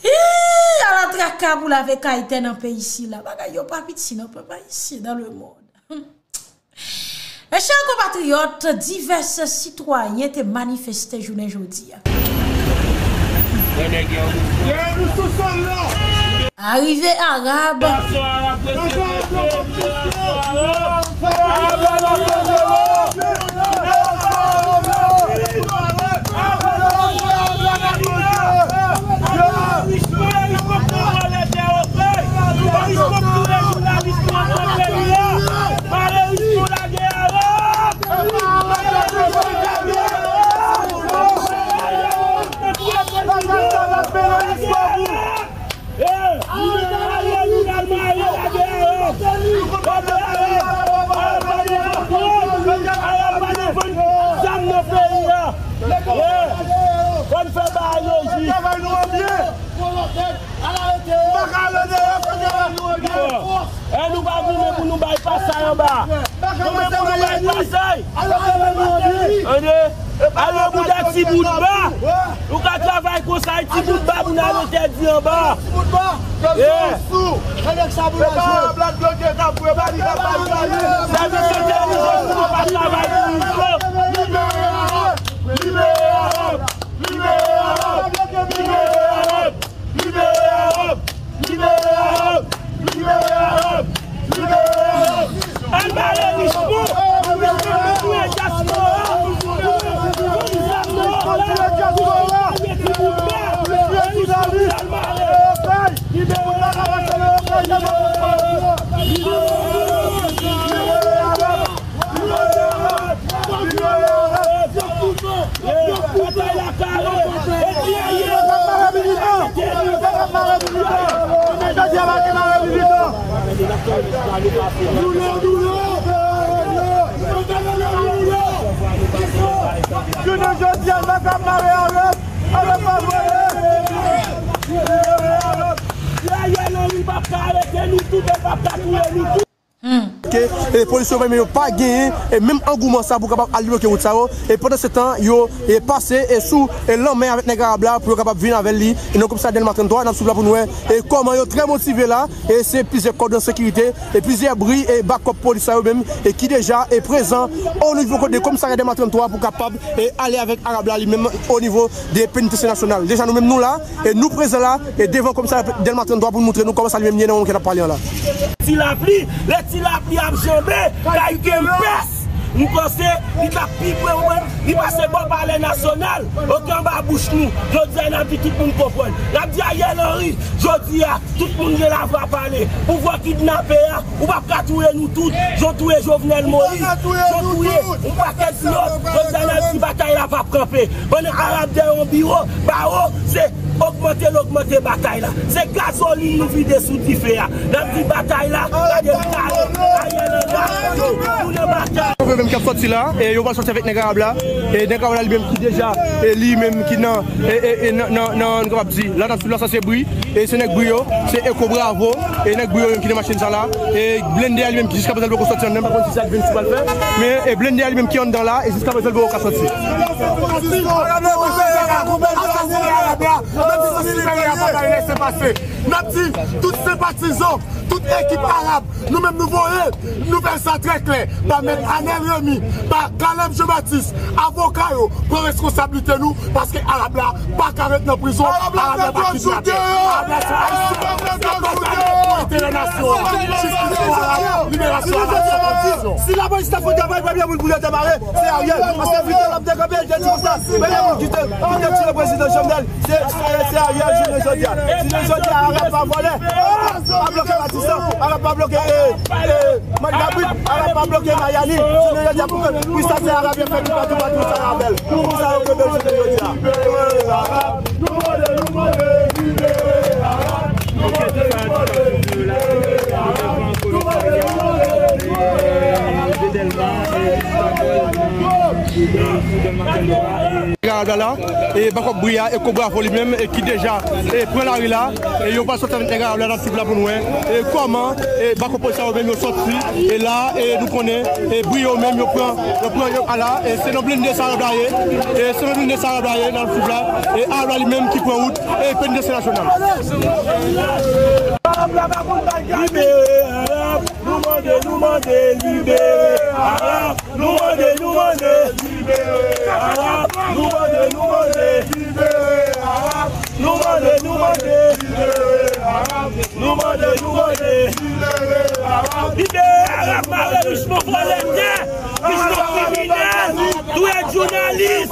Ih, ala traka pou lave kay tè nan peyi sila. Bagay yo pa piti non, pèp ayisyen dans le monde. Mes chers compatriotes, divès sitwayen te manifeste jounen jodi a. Arive Arab. Zam nan peyi a. Fò n fè bagay yo jis. E nou pa goumen pou nou bay pasay anba. Goumen pou nou bay pasay. Tande? Ale bout a ti bout ba. Ou ka travay konsa, ti bout ba pou n al entèdi anba. Sèvis entèlijans nou pa travay pou nou. Libere Arab! Libere Arab! Libere Arab! Libere Arab! Libere Arab! Libere Arab! Libere Arab! Ann bare Richemond! Ann touye dyaspora! Ann touye dyaspora! Libere Arab! Libere Arab! Jounen jodi a, nou pa ka mare avè l. Ariel Henry p ap ka arete nou tout, e p ap ka touye nou tout. Ke, e, polis yo menm yo pa genyen, e, menm angouman sa pou kapab al debloke wout sa yo, e pandan se tan, yo, e, pase, e, sou, e, lanmè avèk nèg Arab la pou yo kapab vin avè li, e, nan komisarya Dèlma trannntwa, n ap swiv la pou n wè, e, kòman yo trè motive la, e, se plizyè kòdon sekirite, e, plizyè bri, e, bakòp polis sa yo menm, e, ki deja, e, prezan o nivo kote komisarya Dèlma trannntwa pou kapab, e, ale avèk Arab la li menm o nivo de penitansye nasyonal. Deja nou menm nou la, e nou prezan la, e devan komisarya Dèlma trannntwa pou n montre nou kòman sa li menm ye nan moman ke n ap pale an la. Ti lapli, lè ti lapli ap janbe, kay kenpès, m panse li t ap pi pre, ou konprann, li pase bò palè nasyonal, oke, anba bouch nou. Jodi a, n ap di tout moun konprann. N ap di Ariel Henry, jodi a, tout moun gen lavwa pale. Pouvwa kidnape a, ou p ap ka touye nou tout, jan w touye Jovenel Moïse, jan w touye yon pakèt lòt. Jodi a, n ap di batay la p ap kanpe. Pandan Arab dèyè yon biwo, ba yo, se ogmante l ogmante batay la. Se gazolin nou vide sou dife a. N ap di batay la, gade l kale, Ariel Henry, nou nan batay. Yo menm k ap sòti la, e yo pral sòti avèk nèg Arab la, e nèg Arab la li menm ki deja, e li menm ki nan, e, e, e nan, nan, nan, nou kapab di, la n ap swiv la, sa se bri, e se nèg bri yo, se Eko Bravo, e nèg bri yo menm ki nan machin sa la, e blende a li menm ki jiska prezan li poko sòti anndan, m pa konn si se adventis pral fè, men, e blende a li menm ki anndan la, e jiska prezan li poko ka sòti. N ap di tout senpatizan, tout ekip Arab, nou menm nou voye, nou fè sa trè klè, pa mèt Anèl, Remy, pa Caleb Jean Baptiste, avoka yo, pran reskonsablite nou, paske Arab la pa ka ret nan prizon, Arab la pa kidnapè, Arab la se Ayisyen, se konsa pou enterè nasyon an, jistis pou Arab, liberasyon Arab san kondisyon. Si lapolis ta fè travay, premye moun pou yo te mare, se Ariel, paske Victor ap dekanpe, li te di konsa, premye moun ki te, ki te tire prezidan Jovenel, se, se, se Ariel jounen jodi a. Jounen jodi a, Arab pa vòlè, Arab pa bloke Matisan, Arab pa bloke, eh, eh, Mòn Kabrit, Arab pa bloke Mayani. Jounen jodi a, pou, pou sa se Arab yo fè toupatou, patou sa avè l. Pou sa yo kenbe l jounen jodi a. Arab la, e bakòp bri a, e Kobra Fò li menm, e ki deja, e pran lari la, e yo pral sòti avèk nèg Arab la nan trip la pou nou wè, e kòman, e bakòp polis sa yo menm yo sòti, e la, e nou konnen, e bri yo menm yo pran, yo pran yo ala, e se nan blende sa Arab la ye, e se nan blende sa Arab la ye nan trip la, e Arab la li menm ki pran wout, e penitansye nasyonal. Libere Arab, nou mande, nou mande, libere Arab. Nou mande, nou mande, libere Arab. Nou mande, nou mande, libere Arab. Nou mande, nou mande, libere Arab. Nou mande, nou mande, libere Arab. Libere Arab, mare Richemond, vòlè tè, Richemond kriminèl, touye jounalis. Eh,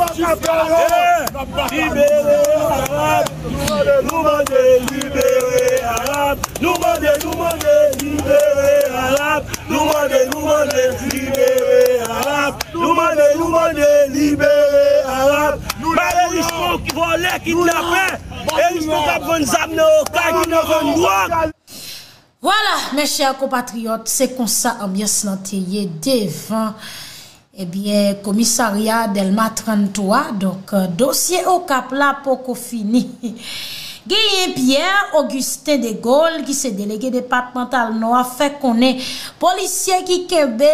libere Arab. Nou mande, libere Arab. Nou mande, nou mande, libere Arab. Nou mande, nou mande, libere Arab. Nou mande, nou mande, libere Arab. Mare Richemond ki vòlè, kidnapè. E Richemond k ap vann zam nan Okay, ki nan vann dwòg. Vwala, mes chers compatriotes, se konsa anbyans lan te ye devan, ebyen, komisarya Dèlma tranntwa. Donk, dosye Okap la poko fini. Genyen Pierre Augustin Degaule, ki se delege depatmantal Nò a, fè konnen polisye ki kenbe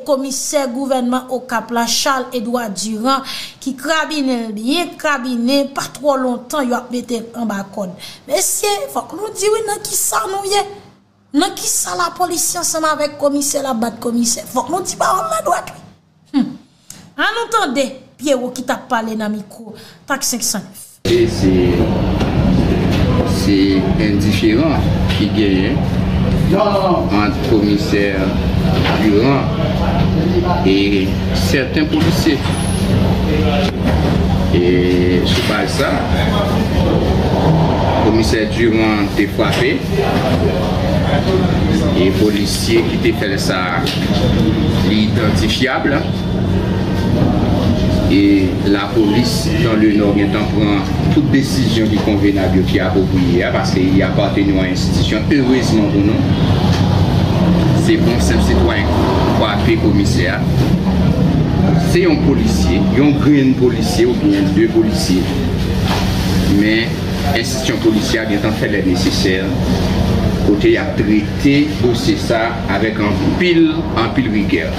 komisè gouvènman Okap la, Charles Edouard Durand, ki krabinen l byen krabinen, pa twò lontan yo ap mete l anba kòd. Mesye, fòk nou di wi nan kisa nou ye. Nan kisa lapolis ansanm avèk komisè la bat komisè? Fòk nou di pawòl la dwat wi. Hmm. An nou tande Pierrot ki t ap pale nan mikwo Tak senk san nèf. E se, se endiferan ki genyen ant komisè Durand e sèten polisye. E sou baz sa, komisè Durand te frape e polisye ki te fè l sa, li idantifyab. E lapolis dans le Nord gentan pran tout desizyon ki konvenab yo, ki apwopriye a, paske il appartient à une institution, erezman pou nou. Se pa yon senp sitwayen k frape komisè a. Se yon polisye, yon grenn polisye oubyen de polisye. Men enstitisyon polisyè a gentan fè lè nesesè kote y ap trete dosye sa avèk anpil, anpil rigè.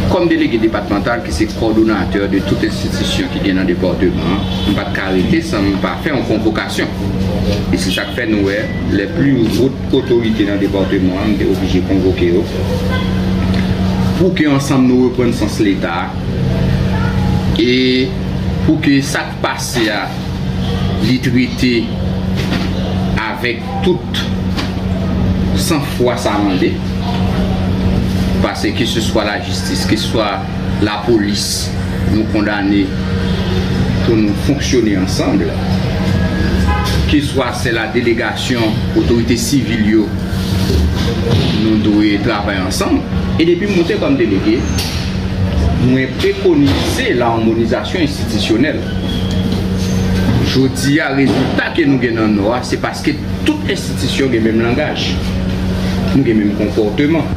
Kòm delege depatmantal ki se kòdonatè de tout enstitisyon ki gen nan depatman an, m pa t ka rete san m pa fè yon konvokasyon. E se sa k fè nou wè les plus hautes otorite nan depatman an, m te oblije konvoke yo pou ke ansanm nou reprann sans Leta e pou ke sa k pase a, li trete avèk tout sanfwa sa mande. Paske keseswa lajistis, keseswa lapolis, nou kondane pou nou fonksyone ansanm. Keswa se la delegasyon otorite sivil yo, nou dwe travay ansanm. E depi m moute kòm delege, mwen prekonize lamonizasyon enstitisyonèl. Jodi a, rezilta ke nou gen nan Nò a, se paske tout enstitisyon gen menm langaj. Nou gen menm konpòteman.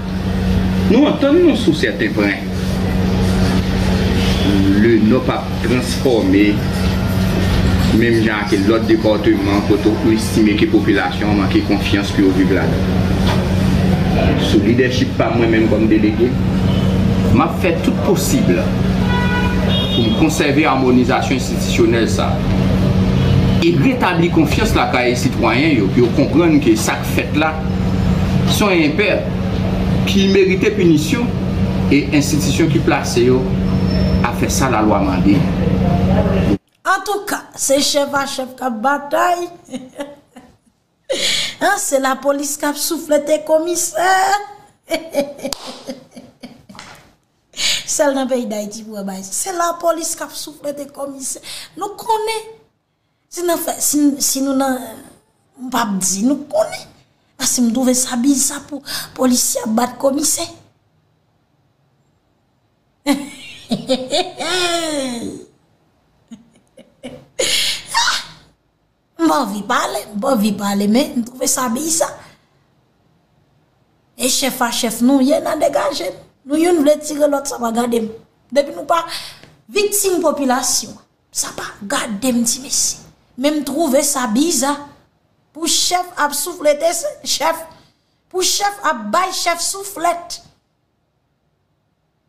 Nou antann nou sou sèten pwen. Le Nò p ap transfòme menm jan ak lòt depatman kote ou estime ke popilasyon an manke konfyans pou yo viv ladan. Sou lidèchip pa m, mwen menm kòm delege, m ap fè tout posib pou m konsève amonizasyon enstitisyonèl sa e retabli konfyans lakay sitwayen yo, pou yo konprann ke sa k fèt la se yon enpè ki merite pinisyon, E enstitisyon ki plase yo ap fè sa lalwa mande. Antouka, se chèf a chèf k ap batay. An, se lapolis k ap souflete komisè. Sèl nan peyi Dayiti pou wè bagay sa. Se lapolis k ap souflete komisè. Nou konnen. Si nan fè, si, si nou nan, m p ap di, nou konnen. Paske m twouve sa biza pou polisye ap bat komisè. M pa anvi pale, m pa anvi pale, men m twouve sa biza. E chèf a chèf nou ye, n a degaje n. Nou youn vle tire lòt, sa pa gade m. Depi nou pa viktim popilasyon, sa pa gade m, ti mesye. Men m twouve sa biza. Pou chèf ap souflete chèf, pou chèf ap bay chèf souflèt.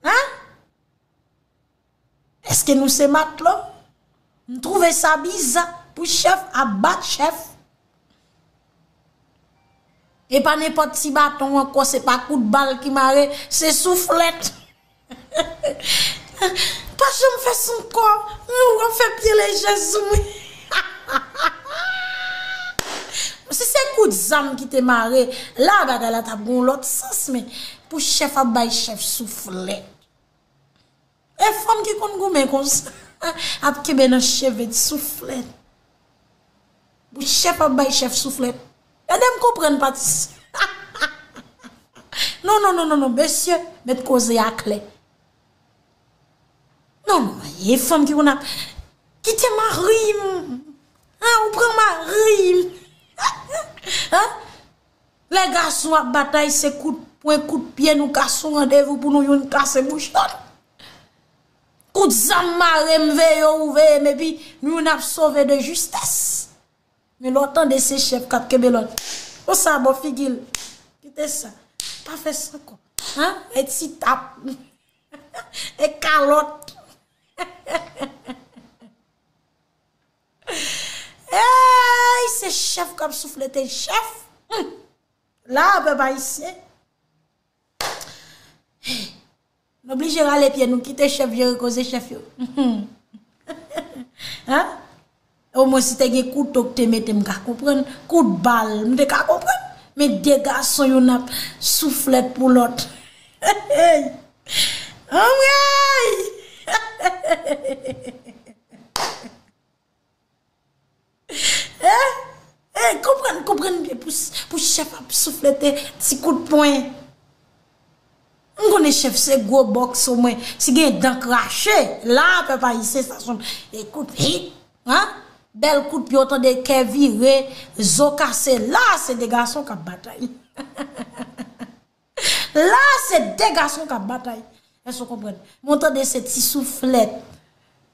An? Èske nou se matlo? M twouve sa biza pou chèf ap bat chèf. E pa nenpòt ti baton ankò, se pa kout bal ki mare, se souflèt. Pa janm fè san kò, w ap fè pye leje sou mwen. Si se kout zam ki te mare, la bagay la t ap gen yon lòt sans, men pou chèf ap bay chèf souflèt. E fanm ki konn goumen konsa, ap kenbe nan cheve souflèt. Pou chèf ap bay chèf souflèt. Ede m konprann pati sa. Non, non, non, non, non, mesye, met koze a klè. Non, non, e fanm ki konn ap, kite mari m. An, ou pran mari m. An? Lè gason ap batay, se kout pwen, kout pye, nou ka sou randevou pou nou youn kase bouch lòt. Kout zam mare m, veye w veye m, epi nou youn ap sove de jistès. Men lè w tande se chèf k ap kenbe lòt. Konsa bò figi l. Kite sa. Pa fè sa ankò. An? E ti tap. E kalòt. Ey, se chèf k ap souflete chèf. Hmm. La, pèp ayisyen. Nou oblije rale pye nou, kite chèf jere koze chèf yo. An? Omwen si te gen kouto k te mete m ka konprann, kout bal, m te ka konprann. Men de gason youn ap souflèt pou lòt. Anmwey! Eh, eh, konprann, konprann byen pou, pou chèf ap souflete ti kout pwen. M konnen chèf se gwo bòks omwen. Si gen dan krache, la, pèp ayisyen sa son e kout hit, an? Bèl kout pye, w tande kè vire, zo kase. La, se de gason k ap batay. La, se de gason k ap batay. Èske w konprann? Men w tande se ti souflèt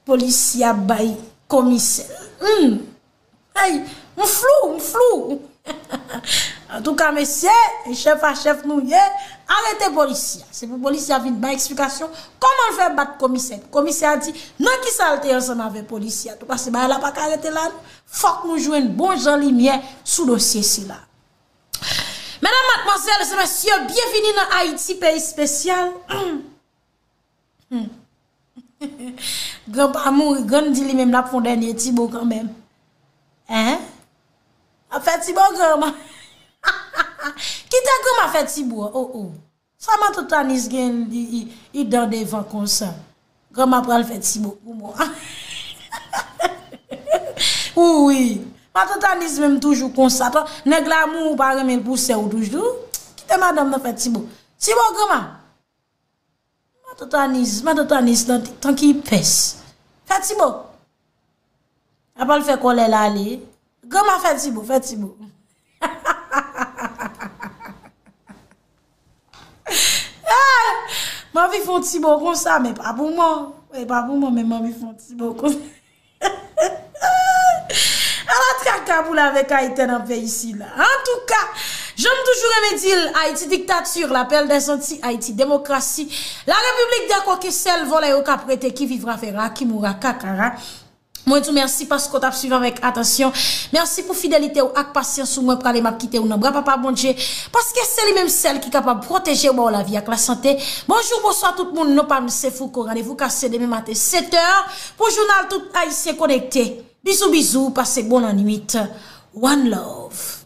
polisye ap bay komisè. Hmm. Hey, m flou, m flou. Antouka, mesye, chèf a chèf nou ye, arete polisye a. Se pou polisye a vin bay eksplikasyon kòman l fè bat komisè. Komisè a di, nan kisa l te ansanm avèk polisye a tou, paske bagay la pa ka rete la, non. Fòk nou jwenn bon jan limyè sou dosye sila. Medam, madmwazèl e mesye, byenvini nan Ayiti, peyi espesyal. Granpa mouri, grann di li menm l ap fè yon dènye tibo kanmenm. Hein? Ap fè tibo granma. Kite granma fè tibo, oh, oh. Sa matant Anis gen, li, li, li dan devan konsa. Granma pral fè tibo pou mwen. Wi. Matant Anis menm toujou konsa. Tan, nèg la mouri, ou pa renmen l pou sè w toujou. Kite madanm nan fè tibo. Tibo granma. Matant Anis, matant Anis nan tan ki pès. Fè tibo. Apa l fè kòlè l ale. Granma fè tibo, fè tibo. Ah! M anvi fè yon tibo konsa, men pa pou mwen. E pa pou mwen, men m anvi fè yon tibo konsa. Ala traka pou l avèk Ayitè nan peyi sila. Antouka, jan m toujou renmen di l, Ayiti diktati, lapèl dè zanti, Ayiti demokrasi, la repiblik dè kòk e sèl, vòlè yo ka prete, qui vivra verra, qui mourra kakara. Mwen di w mèsi paske w t ap swiv avèk atansyon. Mèsi pou fidelite w ak pasyans ou. Mwen prale, m ap kite w nan bra Papa Bondye, paske se li menm sèl ki kapab pwoteje w, ba w lavi ak lasante. Bonjou, bonswa tout moun, non pa m se Fouco. Randevou kase demen maten sèt è pou jounal Tout Ayisyen Konekte. Bizou, bizou, pase bon lannwit. One love.